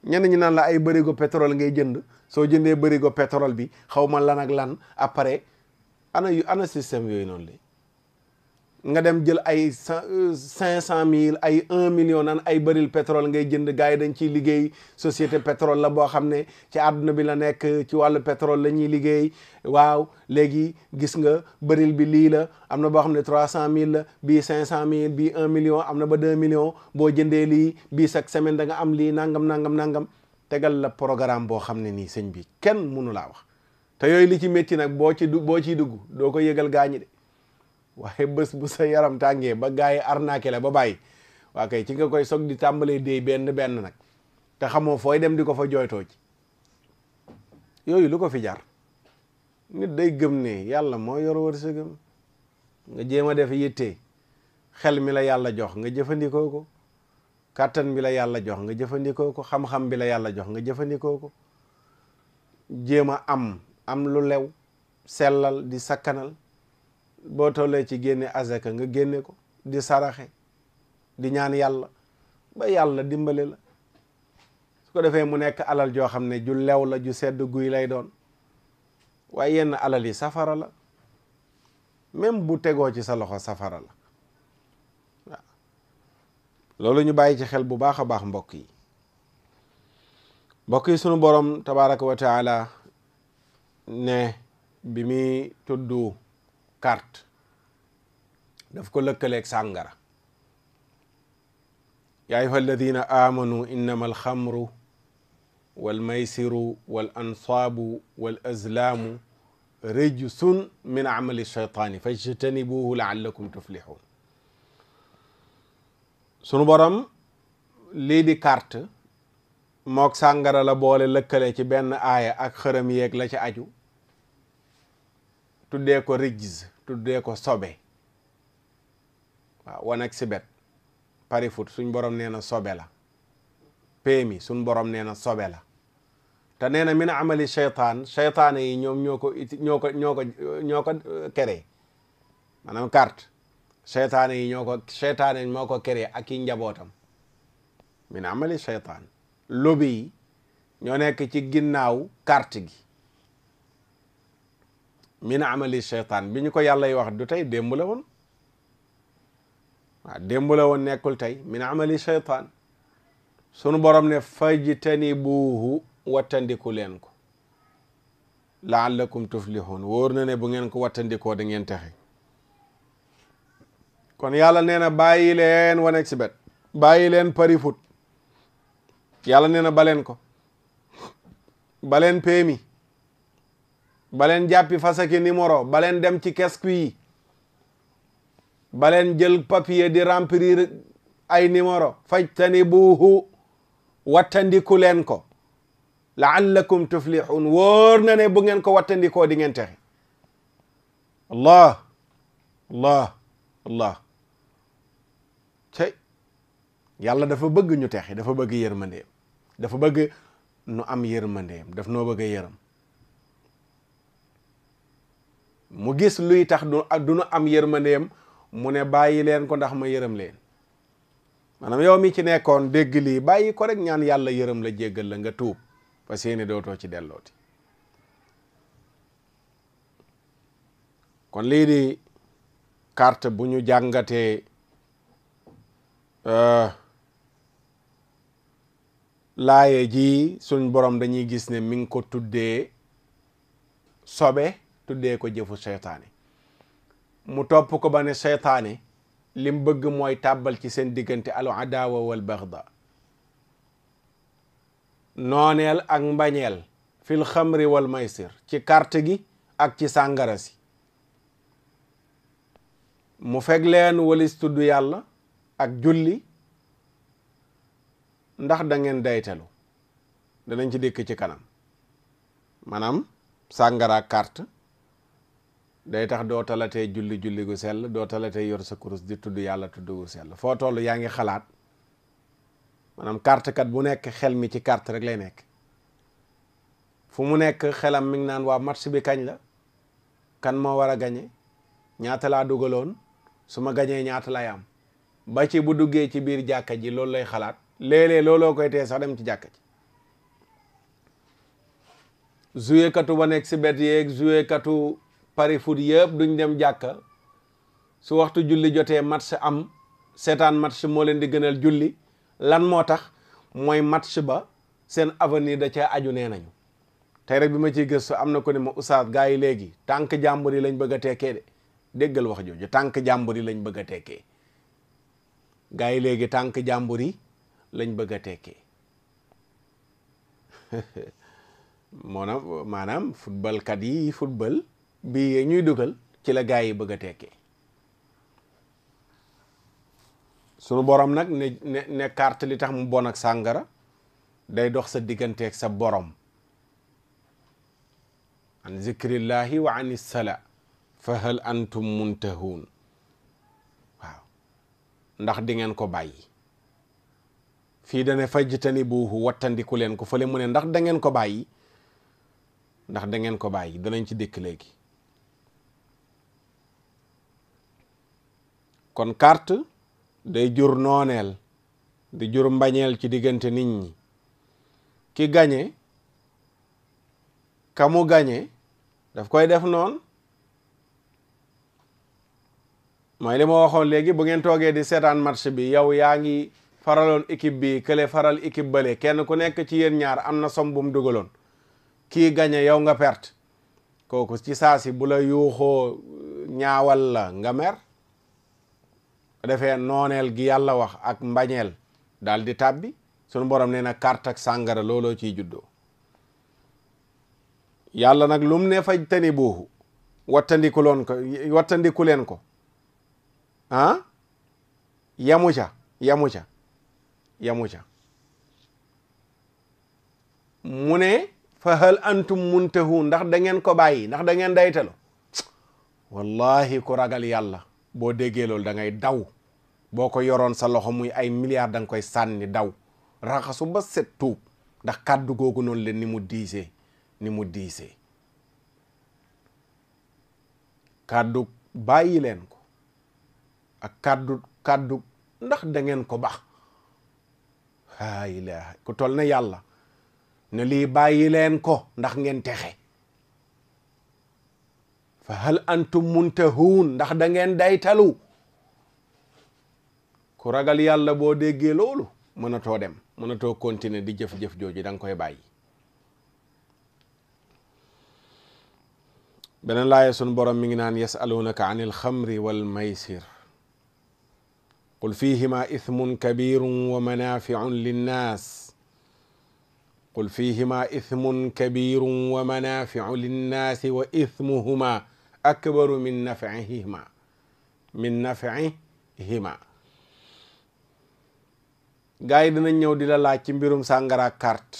S1: ñenn ñi naan la ay bërigo pétrole ngay jënd soo jëndee bërigo pétrole bi xaw ma lan ak lan après ana système yooyu noonu la nga dem jël ay 500 000 ay 1 million naan ay bëril pétrole ngay jënd gars yi dañ ciy liggéey société pétrole la boo xam ne ci àdduna bi la nekk ci wàllu pétrole la ñuy liggéey waaw léegi gis nga bëril bi lii la am na boo xam ne 300 000 la bii 500 000 bii 1 million am na ba 2 millions boo jëndee lii bii chaque semaine da nga am lii nangam tegal la programme boo xam ne nii sëñ bi kenn mënu laa wax te yooyu li ci métti nag boo ciy dugg doo ko yëgal gaañi de waaye bés bu sa yaram tàngee ba gars yi arnaqué la ba bàyyi waa kay ci nga koy soog di tàmbalee déy benn nag te xamoo fooy dem di ko fa jooytoo ci yooyu lu ko fi jar nit day gëm ne yàlla moo yor wërsëgam nga jéem a def yitte xel mi la yàlla jox nga jëfandikoo ko kàttan bi la yàlla jox nga jëfandikoo ko xam-xam bi la yàlla jox nga jëfandikoo ko jéem a am lu lew sellal di sakkanal boo tollee ci génne azaka nga génne ko di saraxe di ñaan yàlla ba yàlla dimbale la su ko defee mu nekk alal joo xam ne ju lew la ju sedd guy lay doon waaye yenn alal yi safara la même bu tegoo ci sa loxo safara la waaw loolu ñu bàyyi ci xel bu baax a baax mbokk yi sunu borom tabaraka wa taala ne bi muy tuddu carte daf ko lëkkaleeg sàngara yaa ayyuha alladina amanu innama alxamru walmaysiru wal ansaabu wal azlaamu rijsun min amali shaytaani fajtanibuhu laallakum tuflihun sunu borom lii di carte mook sàngara la boole lëkkale ci benn aaya ak xërëm yeeg la ci aju tuddee ko rijz tuddee ko sobe waaw wan ak sibet pari foot suñ borom nee na sobe la PMI suñ borom nee na sobe la te nee na min amali seytaane yi ñoom ñoo ko créé maanaam carte seytaane yi seytaane moo ko créé ak i njabootam min amali seytaan lobby yi ñoo nekk ci ginnaaw carte gi min amali seytaan bi ñu ko yàlla y wax du tey démb la woon waaw démb la woon nekkul tey min amali seytaan sunu borom ne fajtanibuuhu wattandiku leen ko laallakum tuflihun wóor na ne bu ngeen ko wattandikoo da ngeen texe kon yàlla nee na bàyyi leen wan exibet bàyyi leen pari foot yàlla nee na baleen ko baleen PMI baleen jàppi fasaki numéro baleen dem ci kesku yi baleen jël papier di remplir ay numéro fajtanibuuhu wattandiku leen ko laallakum tuflihun wóor na ne bu ngeen ko wattandikoo di ngeen texe allah cey yàlla dafa bëgg ñu texe dafa bëgg yërmandeem dafa bëgg nu am yërmandeem daf noo bëgg a yërëm mu gis luy tax du nu am yërmandeem mu ne bàyyi leen ko ndax ma yërëm leen maanaam yow mi ci nekkoon dégg lii bàyyi ko rek ñaan yàlla yërëm la jéggal la nga tuub parce que yéene dootoo ci dellooti kon lii di carte bu ñu jàngatee laaye ji suñ borom dañuy gis ne mi ngi ko tuddee sobe tuddee ko jëfu seytaane mu topp ko ba ne seytaane lim bëgg mooy tàbbal ci seen diggante al adawa wal baxda nooneel ak mbañeel fil xamri wal maysir ci carte gi ak ci sàngara si mu feg leen walis tudd yàlla ak julli ndax da ngeen daytalu danañ ci dikk ci kanam maanaam sàngara ak carte day tax doo talatee julli gu sell doo talatee yor sa kurus di tudd yàlla tudd gu sell foo toll yaa ngi xalaat maanaam carte kat bu nekk xel mi ci carte rek lay nekk fu mu nekk xelam mi ngi naan waa match bi kañ la kan moo war a gañe ñaata laa dugaloon su ma gañee ñaata lay am ba ci bu duggee ci biir jàkka ji loolu lay xalaat léeg-léeg looloo koy tee sax dem ci jàkka ji joué katu ba nekk si bet yeeg joué katu pari foot yëpp duñ dem jàkka su waxtu julli jotee match am seetaan match moo leen di gënal julli lan moo tax mooy match ba seen avenir da ca aju nee nañu tey rek bi ma ciy gëstu am na ko ne ma oustaz gaa yi léegi tànk jàmbur yi lañ bëgg a tekkee de déggal wax jooju tànk jàmbur yi lañ bëgg a tekkee gaa yi léegi tànk jàmbur yi lañ bëgg a tekkee maanaam football kat yi football bi ñuy dugal ci la gaa yi bëgg a tekkee sunu borom nag ne carte li tax mu bon ak sàngara day dox sa digganteeg sa borom an zikrillahi wa an issala fa hal antum muntahun waaw ndax di ngeen ko bàyyi fii dane fajtanibuhu wattandiku leen ko fële mu ne ndax da ngeen ko bàyyi ndax da ngeen ko bàyyi danañ ci dëkk léegi kon carte day jur nooneel di jur mbañeel ci diggante nit ñi ki gañe ka mu gañe daf koy def noonu mooy li ma waxoon léegi bu ngeen toogee di seetaan match bi yow yaa ngi faraloon équipe bi kële faral équipe bële kenn ku nekk ci yéen ñaar am na som bu mu dugaloon kii gañe yow nga perte kooku ci saasi bu la yuuxoo ñaawal la nga mer defee nooneel gi yàlla wax ak mbañeel daal di tàbbi sunu borom nee na carte ak sàngara looloo ciy juddoo yàlla nag lum ne fajtanibuhu wattandiku leen ko ah yamu ca mu ne fa hal antum muntahun ndax da ngeen ko bàyyi ndax da ngeen daytalo wallahi ku ragal yàlla boo déggee loolu da ngay daw boo ko yoroon sa loxo muy ay milliards da nga koy sànni daw raxasu ba set tuub ndax kàddu googu noonu leen ni mu diisee kàddu bàyyi leen ko ak kàddu ndax da ngeen ko bax laa ilaaha ku tol na yàlla ne lii bàyyi leen ko ndax ngeen texe fa hal antum muntahuun ndax da ngeen daytalu ku ragal yàlla boo déggee loolu mënatoo dem mënatoo continuer di jëf-jëf jooju da nga koy bàyyi. beneen laaya sun borom mi ngi naan yasalunaka an il xamri wal maysir qul fihima ithmun kabirun wa manafiun linnas qul fihima ithmun kabirun wa manafiu linnaasi wa ithmuhuma akbaru min nafihima gaa yi dinañ ñëw di la laaj ci mbirum sàngara ak carte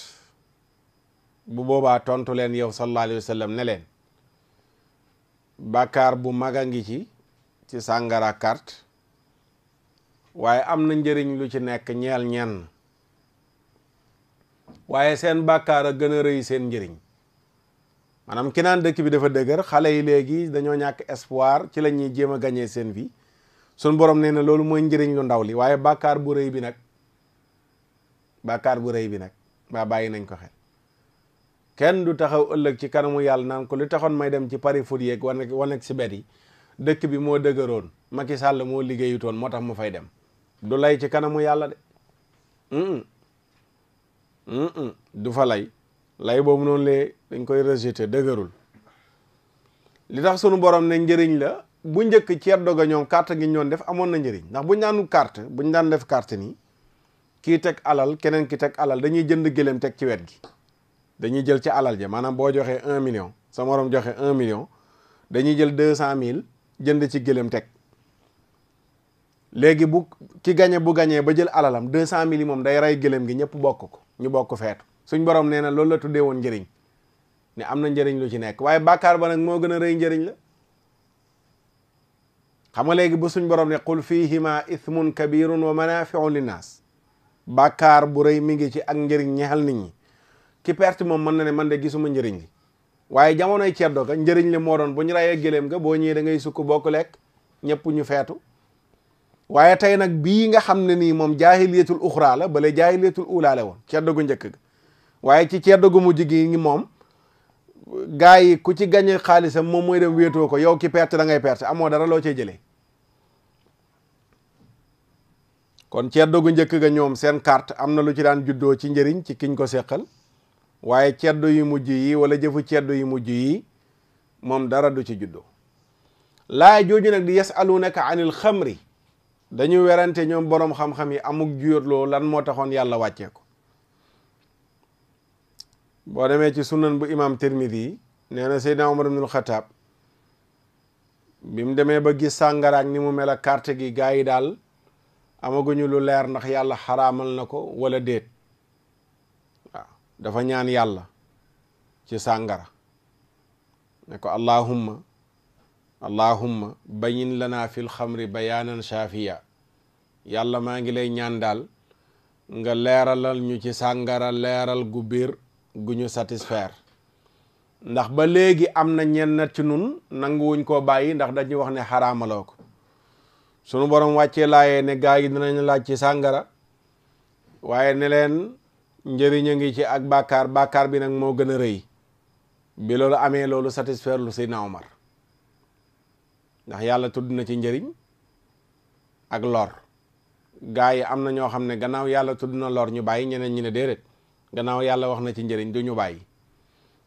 S1: bu boobaa tontu leen yow sallallahu alayhi wa sallam ne leen bàkkaar bu mag a ngi ci sàngara ak carte waaye am na njëriñ lu ci nekk ñeel ñenn waaye seen bàkkaar a gën a rëy seen njëriñ maanaam ki naan dëkk bi dafa dëgër xale yi léegi dañoo ñàkk espoir ci la ñuy jéem a gañee seen vie sun borom nee na loolu mooy njëriñ lu ndaw li waaye bàkkaar bu rëy bi nag ba bàyyi nañ ko xel kenn du taxaw ëllëg ci kanamu yàlla naan ko lu taxoon may dem ci pari foot yeeg wanek si bet yi dëkk bi moo dëgëroon Macky Sall moo liggéeyutoon moo tax mu fay dem du lay ci kanamu yàlla de du fa lay boobu noonu lee dañ koy rejeté dëgërul li tax sunu borom ne njëriñ la bu njëkk ceet doga ñoom carte gi ñoon def amoon na njëriñ ndax buñ daanu carte buñ daan def carte nii kii teg alal keneen ki teg alal dañuy jënd gëléem teg ci wet gi dañuy jël ci alal ja maanaam boo joxee 1 million sa morom joxe 1 million dañuy jël 200 000 jënd ci gëléem teg léegi bu ki gañe bu gañee ba jël alalam 200 000 yi moom day rey gëléem gi ñëpp bokk ko ñu bokk feetu suñ borom nee na loolu la tuddee woon njëriñ ne am na njëriñ lu ci nekk waaye bàkkaar ba nag moo gën a rëy njëriñ la xam nga léegi bu suñ borom ne qul fihima ithmun kabirun wa manafiu linnaas bàkkaar bu rëy mi ngi ci ak njëriñ ñeexal nit ñi ki perte moom mën na ne man de gisuma njëriñ li waaye jamonoy ceddo ga njëriñ li moo doon bu ñu rayee gëléem ga boo ñëwee da ngay sukk bokk lekk ñëpp ñu feetu waaye tey nag bii nga xam ne nii moom jaahiliyatul uxra la bale jaahiliyatul ula la woon ceddo gu njëkk ga waaye ci ceddo gu mujj gi ngi moom gaa yi ku ci gañe xaalisam moom mooy dem wéetoo ko yow ki perte da ngay perte amoo dara loo cee jëlee kon ceddo gu njëkk ga ñoom seen carte am na lu ci daan juddoo ci njëriñ ci kiñ ko seqal waaye ceddo yu mujj yi wala jëfu ceddo yu mujj yi moom dara du ci juddoo laay jooju nag di yasalunaka anil xamri dañu werante ñoom boroom xam-xam yi amuk juyóotloo lan moo taxoon yàlla wàccee ko boo demee ci sunan bu imam Tirmidi nee na Seydina Umar ibnul Xataab bi mu demee ba gis sàngaraak ni mu mel ak carte gi gaa yi daal amaguñu lu leer ndax yàlla xaraamal na ko wala déet waaw dafa ñaan yàlla ci sàngara ne ko allahumma bayin lana fil xamri bayaanan shaafiya yàlla maa ngi lay ñaan daal nga leeralal ñu ci sàngara leeral gu biir gu ñu satisfaire ndax ba léegi am na ñenn ci nun nanguwuñ koo bàyyi ndax dañuy wax ne xaraamaloo ko sunu borom wàccee laayee ne gaa yi dinañ laaj ci sàngara waaye ne leen njëriñ a ngi ci ak bàkkaar bi nag moo gën a rëy bi loolu amee loolu satisfaire lu Seydina Omar ndax yàlla tudd na ci njëriñ ak lor gaa yi am na ñoo xam ne gannaaw yàlla tudd na lor ñu bàyyi ñeneen ñi ne déedéet gannaaw yàlla wax na ci njëriñ du ñu bàyyi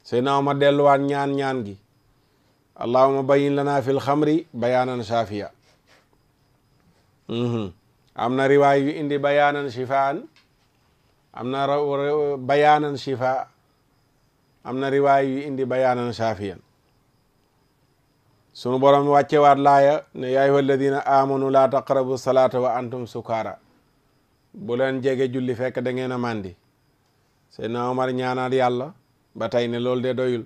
S1: Seydina Omar delluwaat ñaan gi allahumma bayyin lana fil xamri bayaanan shaafiya am na riwaay yu indi bayaanan shifaan am na bayaanan shifa am na riwaay yu indi bayaanan shaafiyan sunu borom wàccewaat laaya ne yaa ayyuha alladina amanu laa taqrabu salaata wa antum sukaara bu leen jege julli fekk da ngeen a màndi Seydina Omar ñaanaat yàlla ba tey ne loolu de doyul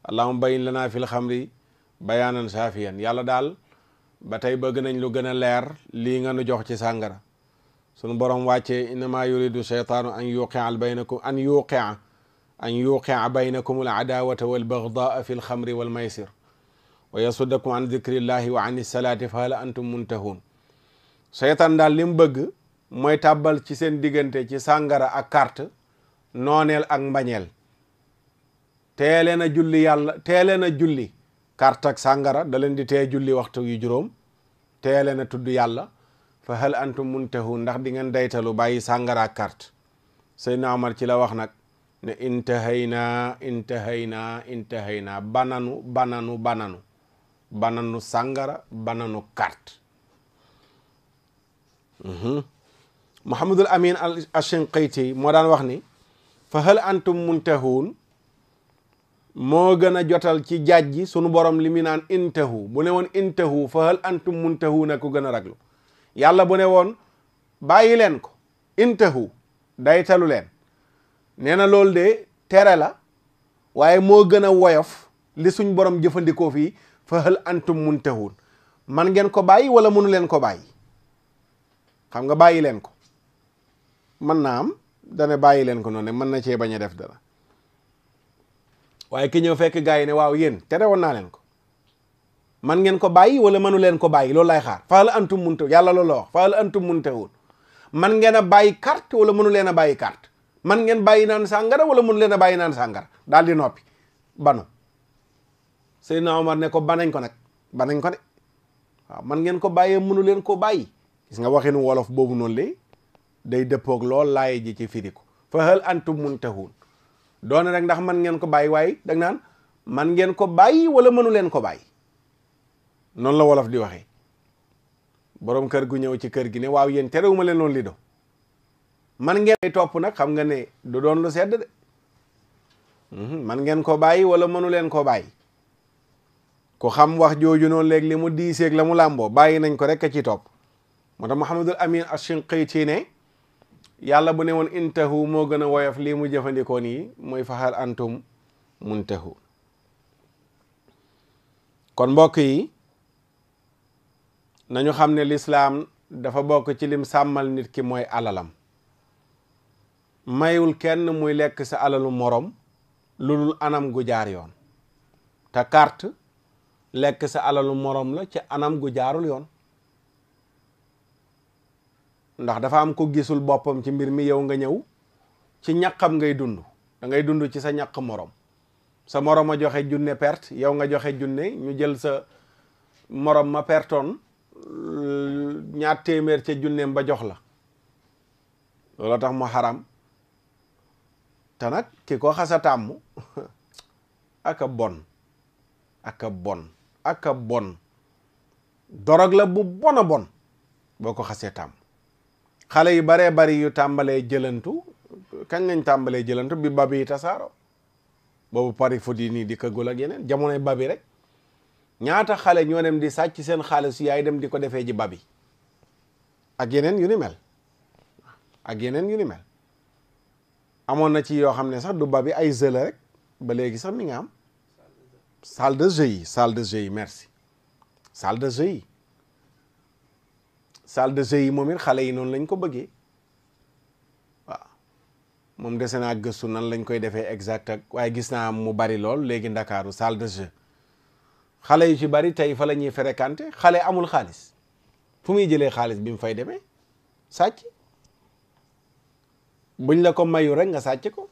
S1: allahumma bayyin lana fil xamri bayaanan shaafiyan yàlla daal ba tey bëgg nañ lu gën a leer lii nga nu jox ci sàngara sunu borom wàccee innama yuridu shaytaanu an yuqia baynakum baynakum al adawata wal bagdaa fi lxamri wal maysir wa yasuddakum an dikrillahi wa an salaati fa hal antum muntahun. seytaan daal li mu bëgg mooy tàbbal ci seen diggante ci sàngara ak carte nooneel ak mbañeel. teeleen a julli yàlla teeleen a julli carte ak sàngara da leen di tee julli waxtu yu juróom. teeleen a tudd yàlla fa hal antum muntahun ndax di ngeen daytalu bàyyi sàngara ak carte. Seydina Omar ci la wax nag ne intahayna bananu sàngara bananu carte. Muhammadul Amin al-Shinqiti moo daan wax ni fa hal antum muntahun moo gën a jotal ci jaaj ji sunu borom li mu naan intahu bu ne woon intahu fa hal antum muntahu na ko gën a raglu. yàlla bu ne woon bàyyi leen ko intahu daytalu leen nee na loolu de tere la waaye moo gën a woyof li suñ borom jëfandikoo fii fa hal antum muntahun. man ngeen ko bàyyi wala mënu leen ko bàyyi. xam nga bàyyi leen ko mën naa am dane bàyyi leen ko noonu mën na cee bañ a def dara waaye ki ñëw fekk gars yi ne waaw yéen tere woon naa leen ko man ngeen ko bàyyi wala mënu leen ko bàyyi loolu lay xaar fa hal antum muntahun yàlla loolu la wax fa hal antum muntahun. man ngeen a bàyyi carte wala mënu leen a bàyyi carte man ngeen bàyyi naan sàngara wala mënu leen a bàyyi naan sàngara daal di noppi banu. Seydina Omar ne ko banañ ko nag banañ ko de waaw man ngeen ko bàyyee mënu leen ko bàyyi. gis nga waxinu wolof boobu noonu lay day dëppoog lool laaye ji ci firi ko fa hal antum muntahun doone rek ndax man ngeen ko bàyyi waaye dag naan man ngeen ko bàyyi wala mënu leen ko bàyyi. noonu la wolof di waxee. borom kër gu ñëw ci kër gi ne waaw yéen terewuma leen loon li do man ngeen topp nag xam nga ne du doon lu sedd de man ngeen ko bàyyi wala mënu leen ko bàyyi. ku xam wax jooju noonu léegi li mu diiseeg la mu làmboo bàyyi nañ ko rek a ci topp. moo tax Muhammadul Amin Ash-Shinqiti ne yàlla bu ne woon intahu moo gën a woyof lii mu jëfandikoo nii mooy fa hal antum muntahu. kon mbokk yi nañu xam ne lislaam dafa bokk ci lim sàmmal nit ki mooy alalam. mayul kenn muy lekk sa alalu morom lu dul anam gu jaar yoon. te carte lekk sa alalu morom la ci anam gu jaarul yoon. ndax dafa am ko gisul boppam ci mbir mi yow nga ñëw ci ñaqam ngay dund da ngay dund ci sa ñaq morom sa morom a joxe junne perte yow nga joxe junne ñu jël sa morom ma pertoon ñaar téeméer ca junneem ba jox la loolu tax mu xaram. te nag ki ko xasa tàmm aka bon dorog la bu bon a bon boo ko xasee tàmm. xale yu baree bari yu tàmbalee jëlantu kañ lañ tàmbalee jëlantu bi babi tasaaro boobu pari foot yi nii di këggul ak yeneen jamonoy babi rek ñaata xale ñoo dem di sàcc seen xaalis yaay dem di ko defee ji babi ak yeneen yu ni mel amoon na ci yoo xam ne sax du babi ay jeu la rek ba léegi sax mi nga am salle de jeu yi merci salle de jeu yi moom it xale yi noonu lañ ko bëggee waaw moom dese naa gëstu nan lañ koy defee exact ak waaye gis naa mu bari lool léegi ndakaaru salle de jeu xale yu ci bari tey fa la ñuy fréquenté xale amul xaalis fu muy jëlee xaalis bi mu fay demee sàcc buñ la ko mayu rek nga sàcc ko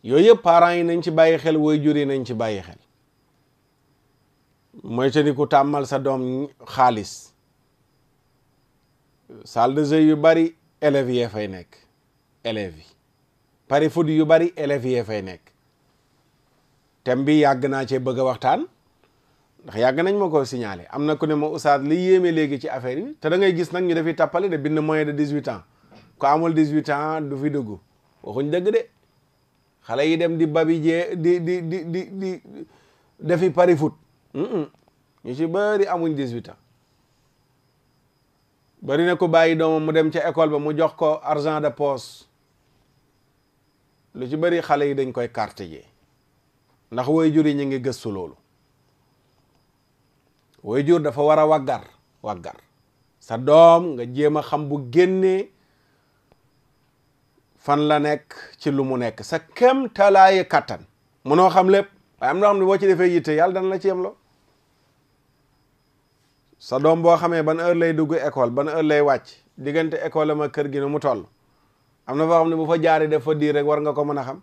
S1: yooyu yëpp parents yi nañ ci bàyyi xel waajur yi nañ ci bàyyi xel mooy te ni ku tàmmal sa doom xaalis salle de jeu yu bari élèves yee fay nekk élèves yi pari foot yu bari élèves yee fay nekk thème bi yàgg naa cee bëgg a waxtaan ndax yàgg nañ ma ko signalé am na ku ne ma oustaz li yéeme léegi ci affaire yi te da ngay gis nag ñu defi tàppale de bind moins de 18 ans ko amul 18 ans du fi dugg waxuñ dëgg de xale yi dem di babi jee di defi pari foot ñu ci bari amuñ 18 ans bari na ko bàyyi doomam mu dem ca école ba mu jox ko argent de poche lu ci bari xale yi dañ koy carte jee ndax waajur yi ñu ngi gëstu loolu waajur dafa war a waggar sa doom nga jéem a xam bu génnee fan la nekk ci lu mu nekk sa kem talaaye kattan mënoo xam lépp waaye am na xam ne boo ci defee yitte yàlla dana la ci yem lo sa doom boo xamee ban heure lay dugg école ban heure lay wàcc diggante école ama kër gi nu mu toll am na foo xam ne bu fa jaaree def fa diir rek war nga ko mën a xam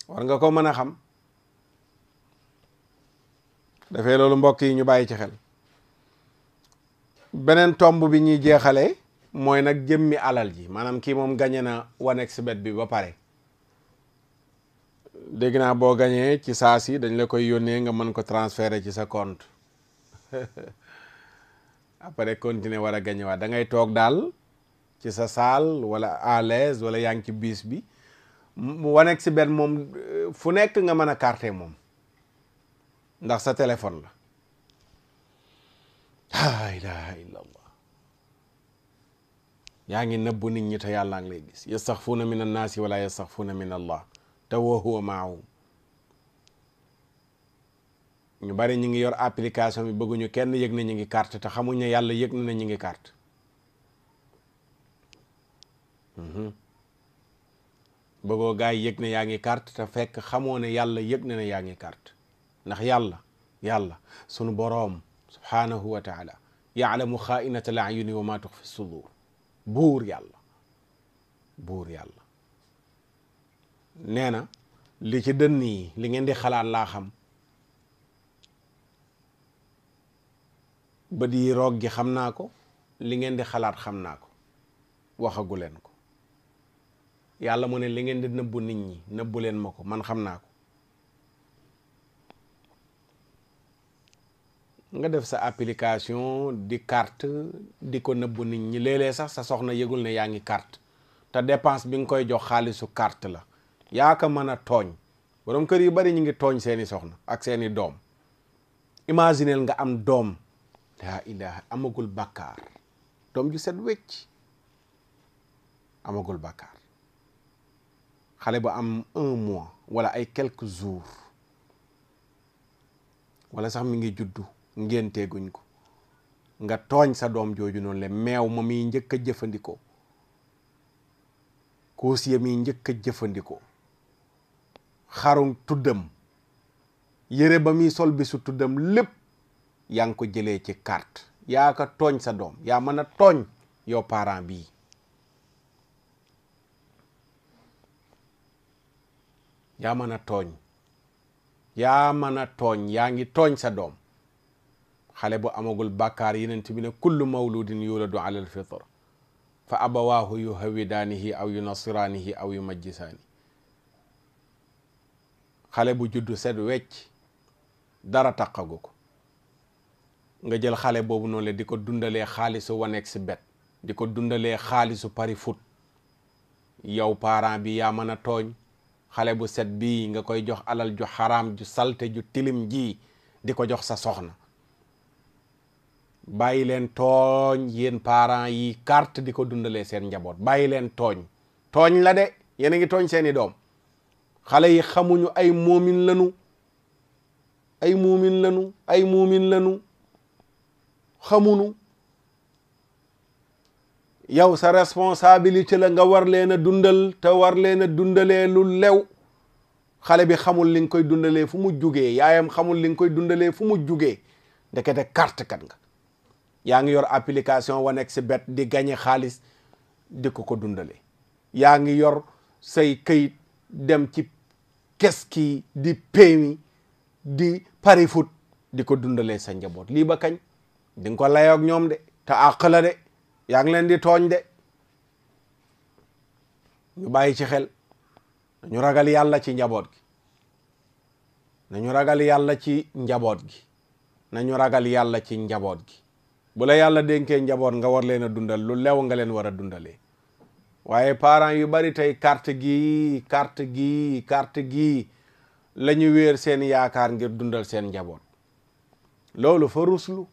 S1: war nga ko mën a xam dafee loolu mbokk yi ñu bàyyi ci xel beneen tomb bi ñuy jeexalee mooy nag jëmmi alal ji maanaam kii moom gañe na 1xBet bi ba pare dégg naa boo gañee ci saa si dañ la koy yónnee nga mën ko transférer ci sa compte après continuer war a gañe waat da ngay toog daal ci sa salle wala à l'aise wala yaa ngi ci biis bi 1xBet moom fu nekk nga mën a carte moom ndax sa téléphone la la ilaha illa allah yaa ngi nëbbu nit ñi te yàlla ngi lay gis yastaxfuuna min annaasi wala yastaxfuuna min allah te wa huwa maahum ñu bari ñu ngi yor application bi bëgguñu kenn yëg na ñu ngi carte te xamuñ ne yàlla yëg na ñu ngi carte bëggoo gaay yëg ne yaa ngi carte te fekk xamoo ne yàlla yëg na ne yaa ngi carte ndax yàlla sunu boroom subhaanahu wa taala yaalamu xaainata al ayuni wa ma tuxfi sudur buur yàlla nee na li ci dënn yi li ngeen di xalaat laa xam bët yi roog gi xam naa ko li ngeen di xalaat xam naa ko waxagu leen ko yàlla mu ne li ngeen di nëbbu nit ñi nëbbu leen ma ko man xam naa ko nga def sa application di carte di ko nëbbu nit ñi léeg-léeg sax sa soxna yëgul ne yaa ngi carte te dépense bi nga koy jox xaalisu carte la yaa ko mën a tooñ borom kër yu bari ñu ngi tooñ seeni soxna ak seeni doom imagineel nga am doom laa ilaha amagul bàkkaar doom ju set wecc amagul bàkkaar xale bu am 1 mois wala ay quelques jours wala sax mi ngi juddu ngénteeguñ ko nga tooñ sa doom jooju noonu le meew ma muy njëkk a jëfandikoo kuus ya muy njëkk a jëfandikoo xarum tuddam yére ba muy sol bi su tuddam lépp yaa ngi ko jëlee ci carte yaa ko tooñ sa doom yaa mën a tooñ yow parent bii yaa mën a tooñ yaa ngi tooñ sa doom xale bu amagul bàkkaar yenent bi ne kullu mawludin yuladu ala alfitr fa abawaahu yuhawidaanihi aw yunasiraanihi aw yumajjisaani xale bu juddu set wecc dara taqagu ko nga jël xale boobu noonu le di ko dundalee xaalisu 1xBet di ko dundalee xaalisu pari foot yow parent bi yaa mën a tooñ xale bu set bii nga koy jox alal ju xaraam ju salte ju tilim ji di ko jox sa soxna bàyyi leen tooñ yéen parents yi carte di ko dundalee seen njaboot bàyyi leen tooñ la de yéen a ngi tooñ seeni doom xale yi xamuñu ay muumin lanu xamuñu yow sa responsabilité la nga war leen a dundal te war leen a dundalee lu lew xale bi xamul li nga koy dundalee fu mu jugee yaayam xamul li nga koy dundalee fu mu jugee ndekete carte kat nga yaa ngi yor application 1xBet di gagné xaalis di ko dundale yaa ngi yor say këyit dem ci keski di PMI di pari foot di ko dundalee sa njaboot lii ba kañ di nga ko layoog ñoom de te àq la de yaa ngi leen di tooñ de ñu bàyyi ci xel nañu ragal yàlla ci njaboot gi nañu ragal yàlla ci njaboot gi nañu ragal yàlla ci njaboot gi bu la yàlla dénkee njaboot nga war leen a dundal lu lew nga leen war a dundalee waaye parents yu bari tey carte gi la ñu wéer seen yaakaar ngir dundal seen njaboot loolu fa ruslu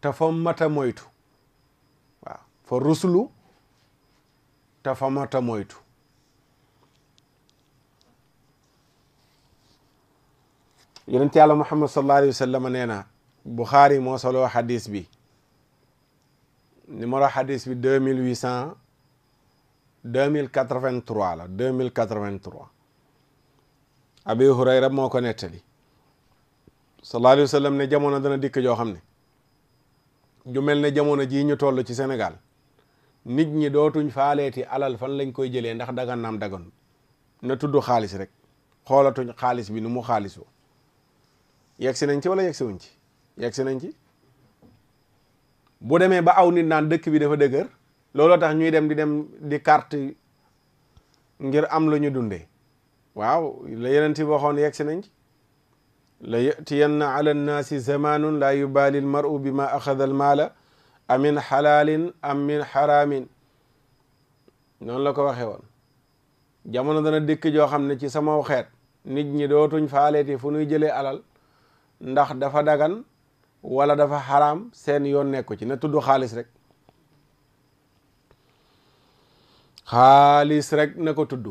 S1: te fa mata moytu waaw fa ruslu te fa mata moytu yonent yàlla Muhammad sallallahu alayhi wa sallam nee na Buxaari moo soloo xadis bi numéro xadis bi 2083 la 2083 Abi Hurayra moo ko nettali sallallahu alayhi wa sallam ne jamono dana dikk joo xam ne ju mel ne jamono jii ñu toll ci Sénégal nit ñi dootuñ faaleeti alal fan lañ koy jëlee ndax dagan naam dagan na tudd xaalis rek xoolatuñ xaalis bi nu mu xaalisoo yegsi nañ ci wala yegsi wuñ ci yegsi nañ ci bu demee ba aw nit naan dëkk bi dafa dëgër looloo tax ñuy dem di carte ngir am lu ñu dundee waaw la yeneen ti waxoon yegsi nañ ci la yatiyanna ala nnaasi zamanun la yubaali al mar'u bi ma axada al maala amin xalaalin am min xaraamin noonu la ko waxee woon jamono dana dikk joo xam ne ci sama xeet nit ñi dootuñ faaleeti fu nuy jëlee alal ndax dafa dagan wala dafa xaraam seen yoon nekku ci na tudd xaalis rek xaalis rek na ko tudd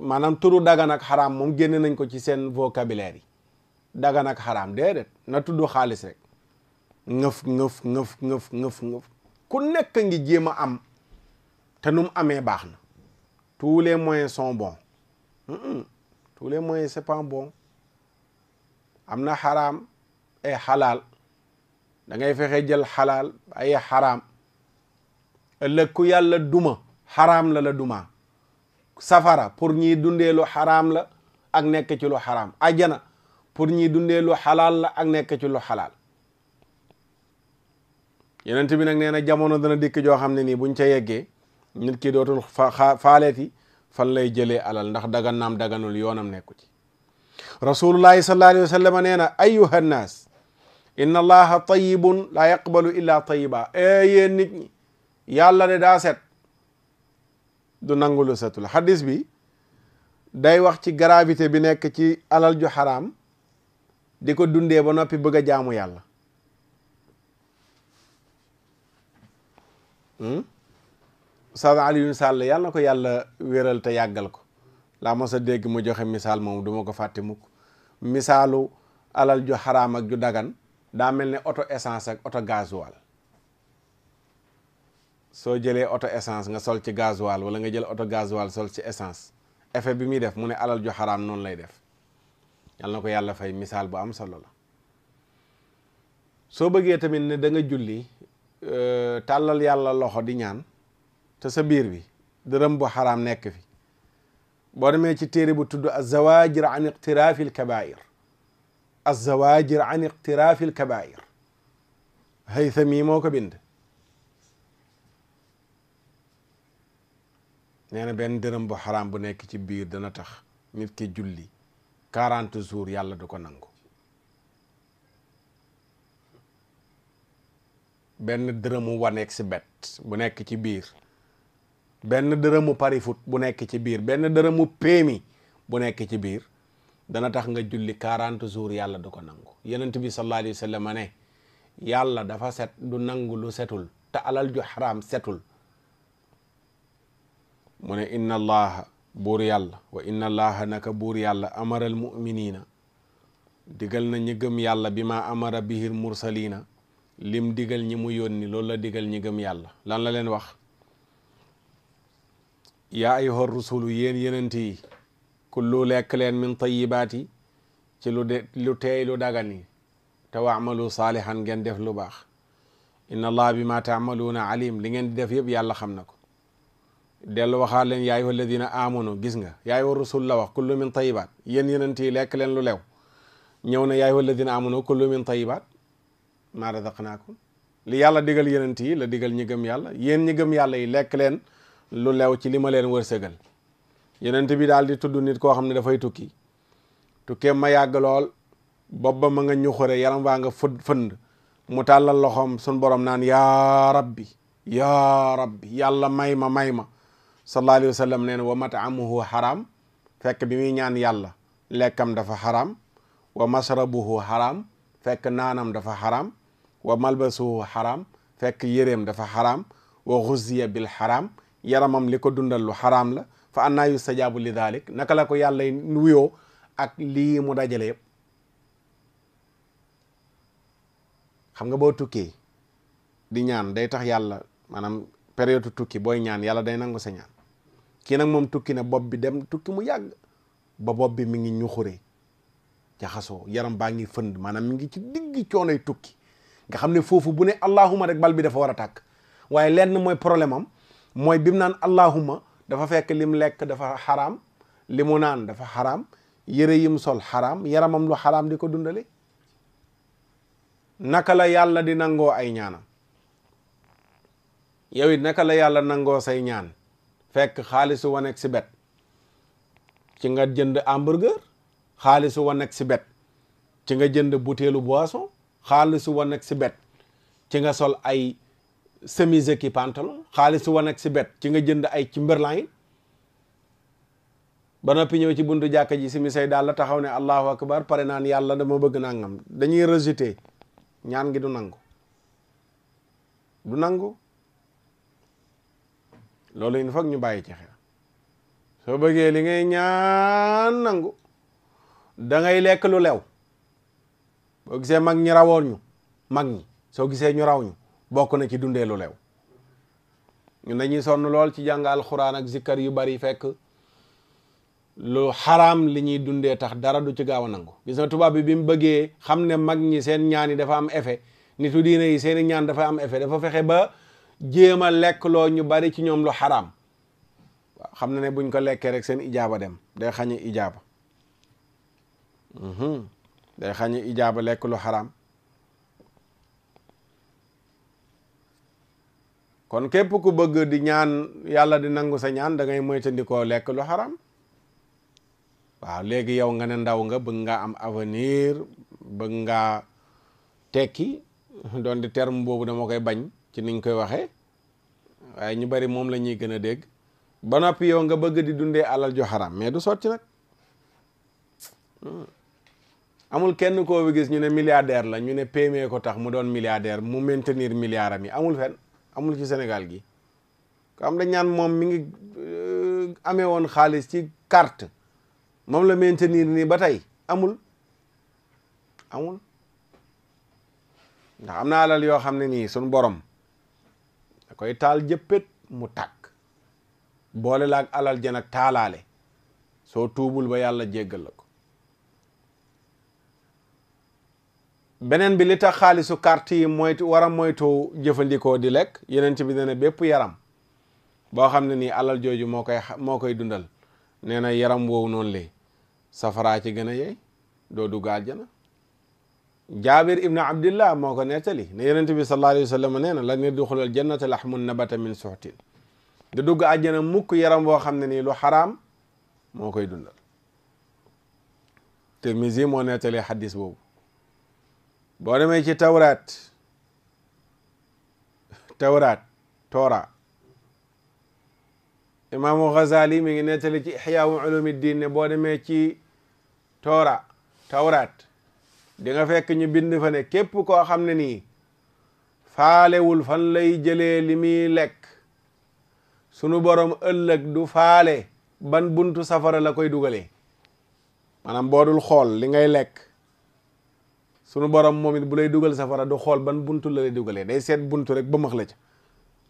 S1: maanaam turu dagan ak xaraam moom génne nañ ko ci seen vocabulaire yi dagan ak xaraam déedéet na tudd xaalis rek ngëf ku nekk ngi jéem a am te nu mu amee baax na tous les moyens sont bons tous les moyens c'est pas bon am na xaraam ay xalaal da ngay fexe jël xalaal ay xaraam ëllëg ku yàlla duma xaraam la duma safara pour ñiy dundee lu xaraam la ak nekk ci lu xaraam ajjana pour ñiy dundee lu xalaal la ak nekk ci lu xalaal yenent bi nag nee na jamono dana dikk joo xam ne nii buñ ca yeggee nit ki dootul faaleeti fan lay jëlee alal ndax dagan naam daganul yoonam nekku ci rasulullahi sallallahu alayhi wa sallam nee na ayyuha nnaas inna allaha tayyibun la yaqbalu illa tayyiba yéen nit ñi yàlla de daa set du nangu lu setul hadis bi day wax ci gravité bi nekk ci alal ju xaraam di ko dundee ba noppi bëgg a jaamu yàlla Oustaz Alioune Sall yàlla na ko yàlla wéral te yàggal ko laa mos a dégg mu joxe misaal moom du ma ko fàtte mukk misaalu alal ju xaraam ak ju dagan daa mel ne auto essence ak auto gasoil soo jëlee auto essence nga sol ci gasoil wala nga jël auto gasoil sol ci essence effet bi muy def mu ne alal ju xaraam noonu lay def yàlla na ko yàlla fay misaal bu am solo la soo bëggee tamit ne da nga julli tàllal yàlla loxo di ñaan te sa biir bi dërëm bu xaraam nekk fi boo demee ci téere bu tudd az-zawaajir an iqtiraafi al-kabaa'ir az-zawaajir an iqtiraafi al-kabaa'ir Haythami moo ko bind nee na benn dërëm bu xaraam bu nekk ci biir dana tax nit ki julli 40 jours yàlla du ko nangu benn dërëmu waneeg si bet bu nekk ci biir benn dërëmu pari foot bu nekk ci biir benn dërëmu péemi bu nekk ci biir dana tax nga julli 40 jours yàlla du ko nangu yonent bi sallallahu alayhi wa sallam ne yàlla dafa set du nangu lu setul te alal ju xaraam setul mu ne inna allaha buur yàlla wa inna allaha naka buur yàlla amara al muminina digal na ñi gëm yàlla bi ma amara bihil mursalina lim digal ñi mu yónni loolu la digal ñi gëm yàlla lan la leen wax yaa ayyuha rusulu yéen yenent yi kullu lekk leen min tayyibaati ci lu teey lu dagan yi te waamalu saalihan ngeen def lu baax inna allah bi ma taamaluuna alim li ngeen di def yëpp yàlla xam na ko dellu waxaat leen yaa ayyuha alladina amanu gis nga yaa ayyuha rusul la wax kullu min tayyibaat yéen yenent yi lekk leen lu lew ñëw na yaa ayyuha alladina amanu kullu min tayyibaat maa razaqnaakum li yàlla digal yenent yi la digal ñi gëm yàlla yéen ñi gëm yàlla yi lekk leen lu lew ci li ma leen wërsëgal yenent bi daal di tudd nit koo xam ne dafay tukki tukkee ma yàgg lool bopp ba ma nga ñuxure yaram waa nga fënd mu tàllal loxoom sun borom naan yaa rabbi yàlla may ma sallallahu alayhi wa sallam nee na wa mat'amuhu xaraam fekk bi muy ñaan yàlla lekkam dafa xaraam wa mashrabuhu xaraam fekk naanam dafa xaraam wa malbasuhu xaraam fekk yéreem dafa xaraam wa xuziya bil xaraam yaramam li ko dundal lu xaraam la fa annaa yustajaabu li dalik naka la ko yàlla nuyoo ak lii mu dajale yëpp xam nga boo tukkee di ñaan day tax yàlla maanaam période tukki booy ñaan yàlla day nangu sa ñaan. kii nag moom tukki na bopp bi dem tukki mu yàgg ba bopp bi mi ngi ñuxuree jaxasoo yaram baa ngi fënd maanaam mi ngi ci digg coonoy tukki nga xam ne foofu bu ne allahuma rek bal bi dafa war a tàkk. waaye lenn mooy problème am mooy bi mu naan allahuma dafa fekk lim lekk dafa xaraam li mu naan dafa xaraam yëre yim sol xaraam yaramam lu xaraam di ko dundale. naka la yàlla di nangoo ay ñaanam yow it naka la yàlla nangoo say ñaan fekk xaalisu wanek si bet ci nga jënd hamburger, xaalisu wanek si bet ci nga jënd butéelu boisson, xaalisu wanek si bet ci nga sol ay chemise ki pantalon, xaalisu wanek si bet ci nga jënd ay Timberland ba noppi ñëw ci buntu jàkka ji simi say daal la taxaw ne allahu akbar pare naan yàlla dama bëgg nangam. dañuy rejeter ñaan gi du nangu loolu il faut ñu bàyyi ci xel. soo bëggee li ngay ñaan nangu da ngay lekk lu lew. boo gisee mag ñi rawoon ñu mag ñi soo gisee ñu raw ñu bokk na ci dundee lu lew. ñun dañuy sonn lool ci jàng alxuraan ak zikkar yu bari fekk lu xaraam li ñuy dundee tax dara du ci gaaw a nangu. gis nga tubaab bi mu bëggee xam ne mag ñi seen ñaan yi dafa am effet nitu diine yi seen ñaan dafa am effet dafa fexe ba jéem a lekk loo ñu bari ci ñoom lu xaraam. waaw xam na ne buñ ko lekkee rek seen ijaaba dem day xañe ijaaba day xañe ijaaba lekk lu xaraam. kon képp ku bëgg di ñaan yàlla di nangu sa ñaan da ngay moytandikoo lekk lu xaraam. waaw léegi yow nga ne ndaw nga bëgg nga am avenir bëgg nga tekki doon di terme boobu dama koy bañ ci niñ koy waxee waaye ñu bari moom la ñuy gën a dégg ba noppi yow nga bëgg di dundee alal ju xaram mais du sotti nag. amul kenn koo bi gis ñu ne milliardaire la ñu ne PME ko tax mu doon milliardaire mu maintenir milliard am yi amul fenn amul ci Sénégal gi ko am dañ ñaan moom mi ngi amee woon xaalis ci carte moom la maintenir nii ba tey amul ndax am na alal yoo xam ne nii suñ borom da koy taal jëppét mu tàkk boole la ak alal ja nag taalaale soo tuubul ba yàlla jéggal la ko. beneen bi li tax xaalisu carte yi moytu war a moytu jëfandikoo di lekk yeneen ci bi ne bépp yaram boo xam ne nii alal jooju moo koy dundal nee na yaram woowu noonu lay safaraa ci gën a yey doo dugg aljana. Jaabir ibn Abdillah moo ko nettali ne yonent bi sallallahu alayhi wa sallam nee na lan yadxulul jannata lahmun nabata min suxtin du dugg àjjana mukk yaram boo xam ne nii lu xaraam moo koy dundal. Tirmizi moo nettali xadis boobu. boo demee ci Tawraat imaamu Ghazali mi ngi nettali ci Ihya Ulumuddin ne boo demee ci Tawraat di nga fekk ñu bind fa ne képp koo xam ne nii faalewul fan lay jëlee li muy lekk sunu borom ëllëg du faale ban buntu safara la koy dugalee. maanaam boo dul xool li ngay lekk sunu borom moom it bu lay dugal safara du xool ban buntu la lay dugalee day seet buntu rek ba max la ca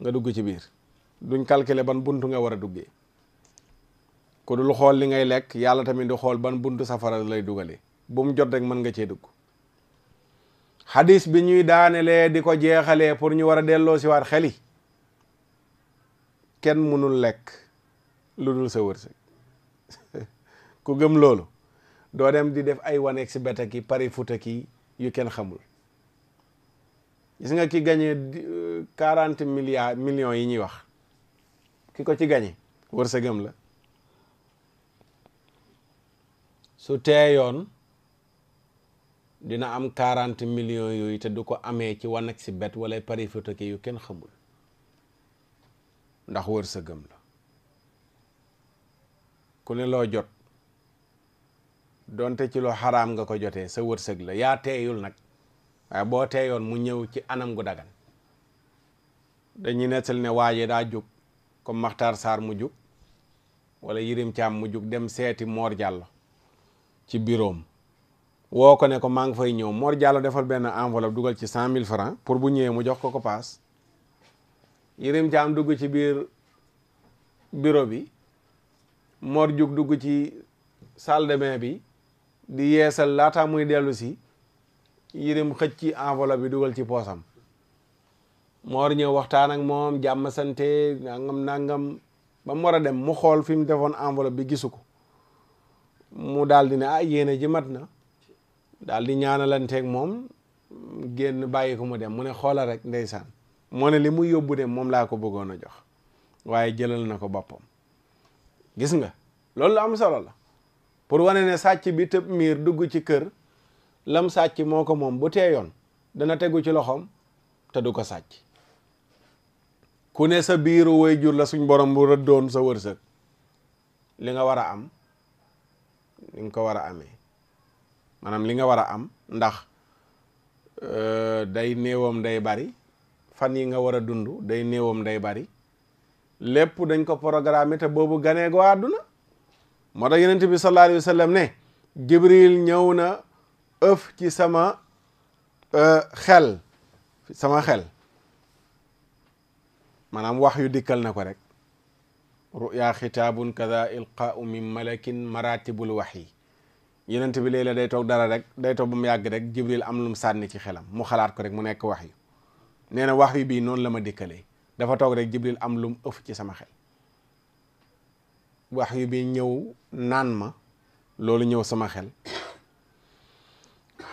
S1: nga dugg ci biir duñ calculer ban buntu nga war a duggee. ku dul xool li ngay lekk yàlla tamit du xool ban buntu safara la lay dugalee bu mu jot rek mën nga cee dugg. hadis bi ñuy daanelee di ko jeexalee pour ñu war a delloo si waat xel yi kenn mënul lekk lu dul sa wërsëg ku gëm loolu doo dem di def ay waneeg si beta ki pari futa ki yu kenn xamul. gis nga ki gagné 40 millions yi ñuy wax ki ko ci gagné wërsëgam la. su teeyoon dina am 40 millions yooyu te du ko amee ci waneeg si bet wala pari futa ki yu kenn xamul ndax wërsëgam la. ku ne loo jot donte ci loo xaraam nga ko jotee sa wërsëg la yaa teeyul nag waaye boo teeyoon mu ñëw ci anam gu dagan. dañuy nettal ne waaje daa jóg comme Maxtaar Sarr mu jóg wala Yirim Caam mu jóg dem seeti Moor Jàllo ci biroom woo ko ne ko maa ngi fay ñëw. Mor Diallo defal benn enveloppe dugal ci 100 000 francs pour bu ñëwee mu jox ko paas. Yërim Caam dugg ci biir bureau bi, Mor jug dugg ci salle de bain bi di yeesal laata muy dellu si, Yërim xëcc ci enveloppe bi dugal ci poosam. Mor ñëw waxtaan ak moom jàmm sante nangam ba mu war a dem mu xool fi mu defoon enveloppe bi gisu ko, mu daal di ne yéene ji mat na, daal di ñaanalanteeg moom génn bàyyi ko mu dem. mu ne xoolal rek ndeysaan, moo ne li muy yóbbu dem moom laa ko bëggoon a jox waaye jëlal na ko boppam. gis nga loolu am solo la pour wane ne sàcc bi tëb miir dugg ci kër, lam sàcc moo ko moom bu teeyoon dana tegu ci loxoom te du ko sàcc. ku ne sa biiru way jur la suñ borom bu rëddoon sa wërsëg, li nga war a am li nga ko war a amee, maanaam li nga war a am, ndax day néewam day bari, fan yi nga war a dund day néewam day bari, lépp dañ ko programme te boobu ganee go àdduna. moo tax yonent bi sallallahu alayhi wa sallam ne Jibril ñëw na ëf ci sama xel maanaam wax yu dikkal na ko rek. ruya xitaabun kada ilqaau min malakin maratibul waxyi. yonent bi léeg-léeg day toog dara rek, day toog ba mu yàgg rek Jibril am lu mu sànni ci xelam mu xalaat ko rek mu nekk wax yu. nee na wax yu bii noonu la ma dikkalee, dafa toog rek Jibril am lu mu ëf ci sama xel, wax yu bi ñëw naan ma, loolu ñëw sama xel.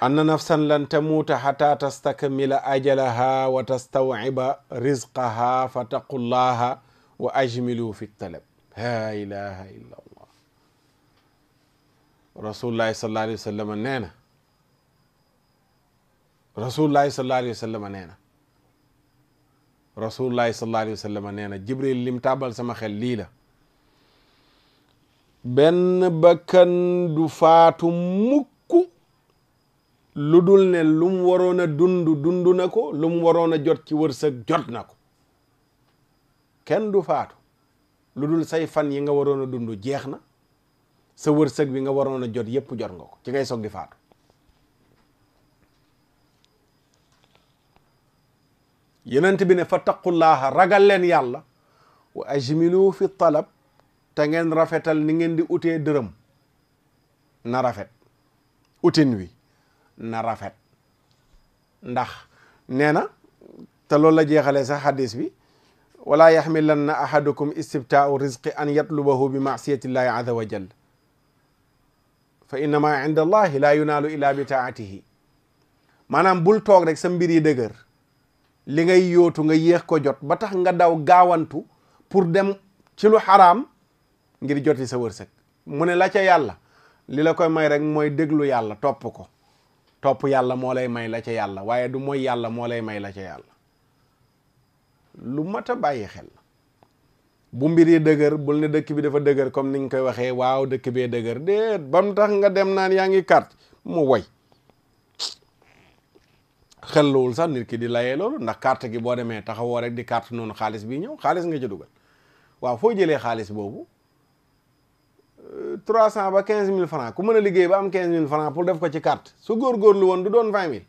S1: anna nafsan lan tamuuta xata tastakmila ajalaha wa tastawiba rizqaha fa taqullaha wa ajmilu fi talab. la ilaha illa allah. rasulullahi sallallahu alayhi wa sallam nee na rasulullahi sallallahu alayhi wa sallam nee na rasulullahi sallallahu alayhi wa sallam nee na Jibril lim tàbbal sama xel lii la: benn bakkan du faatu mukk lu dul ne lu mu waroon a dund na ko, lu mu waroon a jot ci wërsëg jot na ko. kenn du faatu lu dul say fan yi nga waroon a dund jeex na, sa wërsëg bi nga waroon a jot yépp jot nga ko, ci ngay soog di faatu. yonent bi ne fattaqullaha, ragal leen yàlla, wa ajmilu fi talab, te ngeen rafetal ni ngeen di utee dërëm na rafet, utin wi na rafet. ndax nee na te loolu la jeexalee sax hadis bi: wala yaxmilanna ahadukum istibtaau rizqi an yatlubahu bi maasiyatillahi azza wa jalla fa innama inda allahi la yunaalu illa bi taatihi. maanaam bul toog rek sa mbir yi dëgër, li ngay yóotu nga yéex ko jot ba tax nga daw gaawantu pour dem ci lu xaraam ngir joti sa wërsëg. mu ne la ca yàlla li la koy may rek mooy déglu yàlla, topp ko. topp yàlla moo lay may la ca yàlla, waaye du mooy yàlla moo lay may la ca yàlla. lu mat a bàyyi xel. bu mbir yi dëgër bul ne dëkk bi dafa dëgër comme ni nga koy waxee, waaw dëkk bee dëgër déet ba mu tax nga dem naan yaa ngi carte mu woy. xelluwul sax nit ki di layee loolu, ndax carte gi boo demee taxawoo rek di carte noonu xaalis bi ñëw, xaalis nga ci dugal. waaw foo jëlee xaalis boobu 300 ba 15 000 francs, ku mën a liggéey ba am 15 000 francs pour def ko ci carte, su góorgóorlu woon du doon 20 000,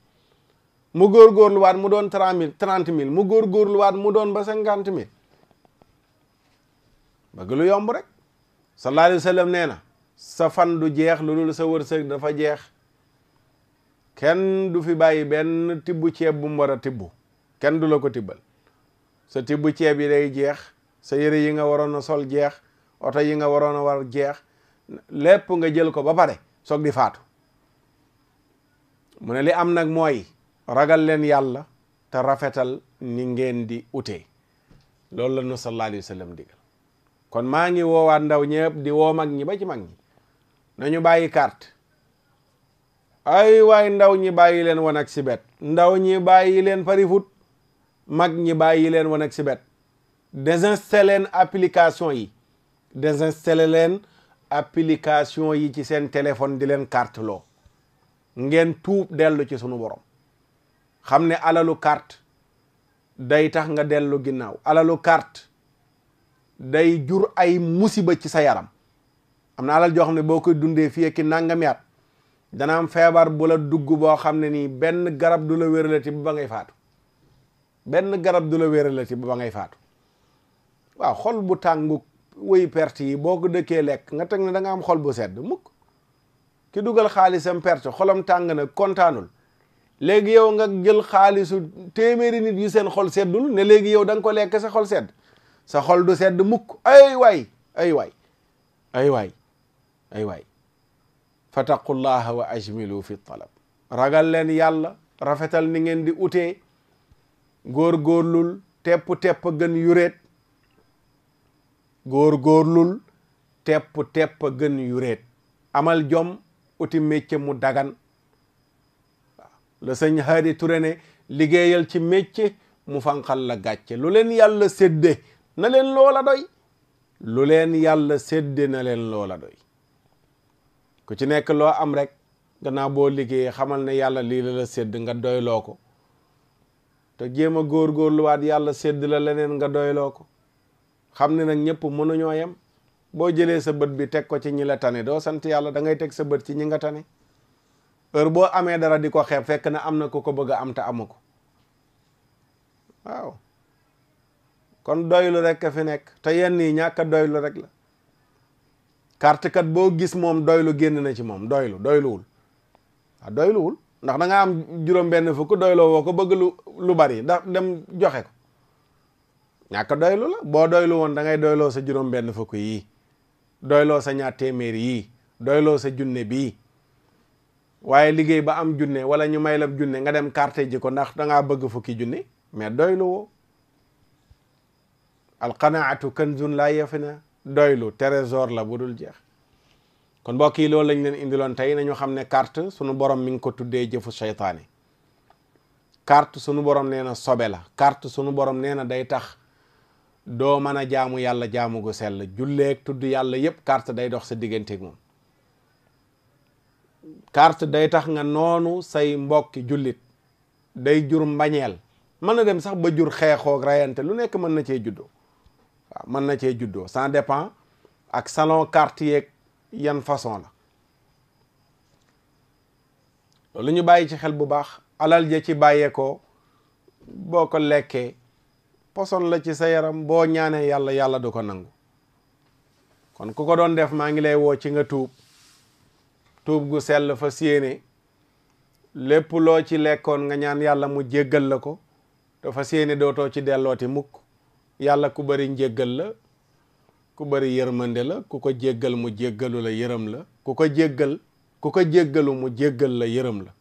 S1: mu góorgóorlu waat mu doon 30 000, mu góorgóorlu waat mu doon ba 50 000. bëgg lu yomb rek. sallallahu alayhi wa sallam nee na sa fan du jeex lu dul sa wërsëg dafa jeex. kenn du fi bàyyi benn tibbu ceeb bu mu war a tibbu, kenn du la ko tibbal. sa tibbu ceeb yi day jeex, sa yëre yi nga waroon a sol jeex, oto yi nga waroon a war jeex, lépp nga jël ko ba pare soog di faatu. mu ne li am nag mooy ragal leen yàlla te rafetal ni ngeen di utee. loolu la nu sallallahu alayhi wa sallam digal. kon maa ngi woowaat ndaw ñëpp di woo mag ñi ba ci mag ñi nañu bàyyi carte. ay waay ndaw ñi bàyyi leen wan ak si bet, ndaw ñi bàyyi leen pari foot, mag ñi bàyyi leen wan ak si bet. désinstallé leen application yi, désinstallé leen application yi ci seen téléphone di leen carte loo. ngeen tuub dellu ci sunu borom, xam ne alalu carte day tax nga dellu ginnaaw, alalu carte day jur ay musiba ci sa yaram. am na alal joo xam ne boo koy dundee fii ak nangami at dana am feebar bu la dugg boo xam ne nii benn garab du la wéralati ba ngay faatu benn garab du la wéralati ba ngay faatu waaw xol bu tàngu wëy perte yi boo ko dëkkee lekk nga teg ne da nga am xol bu sedd mukk ki dugal xaalisam perte xolam tàng na kontaanul léegi yow nga jël xaalisu téeméeri nit yu seen xol seddul ne léegi yow da nga ko lekk sa xol sedd sa xol du sedd mukk ay waay ay waay ay waay ay waay fattaqullaha wa ajmilu fi talab ragal leen yàlla rafetal ni ngeen di utee góor-góorlul tepp gën yuréet góor-góorlul tepp gën yuréet amal jom uti métier mu dagan waaw le sëñ Haadi Touré ne liggéeyal ci métier mu fanqal la gàcce lu leen yàlla sédde na leen loola doy lu leen yàlla sédde na leen loola doy ku ci nekk loo am rek gannaaw boo liggéeyee xamal ne yàlla lii la sédd nga doyloo ko te jéem a góorgóorluwaat yàlla sédd la leneen nga doyloo ko xam ne nag ñëpp mënuñoo yem boo jëlee sa bët bi teg ko ci ñi la tane doo sant yàlla da ngay teg sa bët ci ñi nga tane heure boo amee dara di ko xeeb fekk na am na ku ko bëgg a am te amu ko waaw kon doylu rek a fi nekk te yenn yi ñàkk a doylu rek la carte kat boo gis moom doylu génn na ci moom doyluwul waaw doyluwul ndax da nga am juróom-benn fukk doyloo woo ko bëgg lu bari ndax dem joxe ko ñàkk doylu la boo doylu woon da ngay doyloo sa juróom-benn fukk yii doyloo sa ñaar téeméer yii doyloo sa junne bii waaye liggéey ba am junne wala ñu may la junne nga dem carte ji ko ndax da ngaa bëgg fukki junne mais doylu woo alqanaatu kanzun laa yafna doylu trésor la bu dul jeex kon mbokk yi loolu lañ leen indiloon tey nañu xam ne carte sunu borom mi ngi ko tuddee jëfu seytaane carte sunu borom nee na sobe la carte sunu borom nee na day tax doo mën a jaamu yàlla jaamu gu sell julleeg tudd yàlla yépp carte day dox sa digganteeg moom carte day tax nga noonu say mbokki jullit day jur mbañeel mën na dem sax ba jur xeexoog rayante lu nekk mën na cee juddoo waaw mën na cee juddoo ça dépend ak salon carte yeeg yan façon la loolu ñu bàyyi ci xel bu baax alal ja ci bàyyeekoo boo ko lekkee poson la ci sa yaram boo ñaanee yàlla du ko nangu kon ku ko doon def maa ngi lay woo ci nga tuub gu sell fa séene lépp loo ci lekkoon nga ñaan yàlla mu jéggal la ko dafa séene dootoo ci dellooti mukk yàlla ku bari njéggal la ku bari yërmande la ku ko jéggal mu jéggalu la yërëm la ku ko jéggalu mu jéggal la yërëm la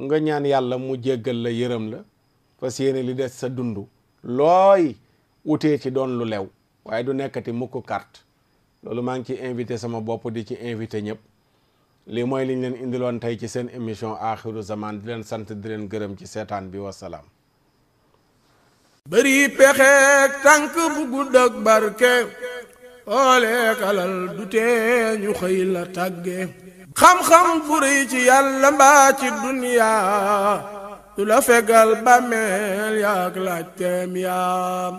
S1: nga ñaan yàlla mu jéggal la yërëm la fas yéene li des sa dundu looy wutee ci doon lu lew waaye du nekkati mukk carte loolu maa ngi ci invité sama bopp di ci invité ñëpp lii mooy liñ leen indiloon tey ci seen émission axiru zaman di leen sant di leen gërëm ci seetaan bi wasalaam
S4: bëri pexeek tànk bu gudd ak barke ooleek alal du tee ñu xëy la tàgge xam-xam bu rëy ci yàlla mbaa ci duniyaa du la fegal bàmmeel yaak laaj teem yaam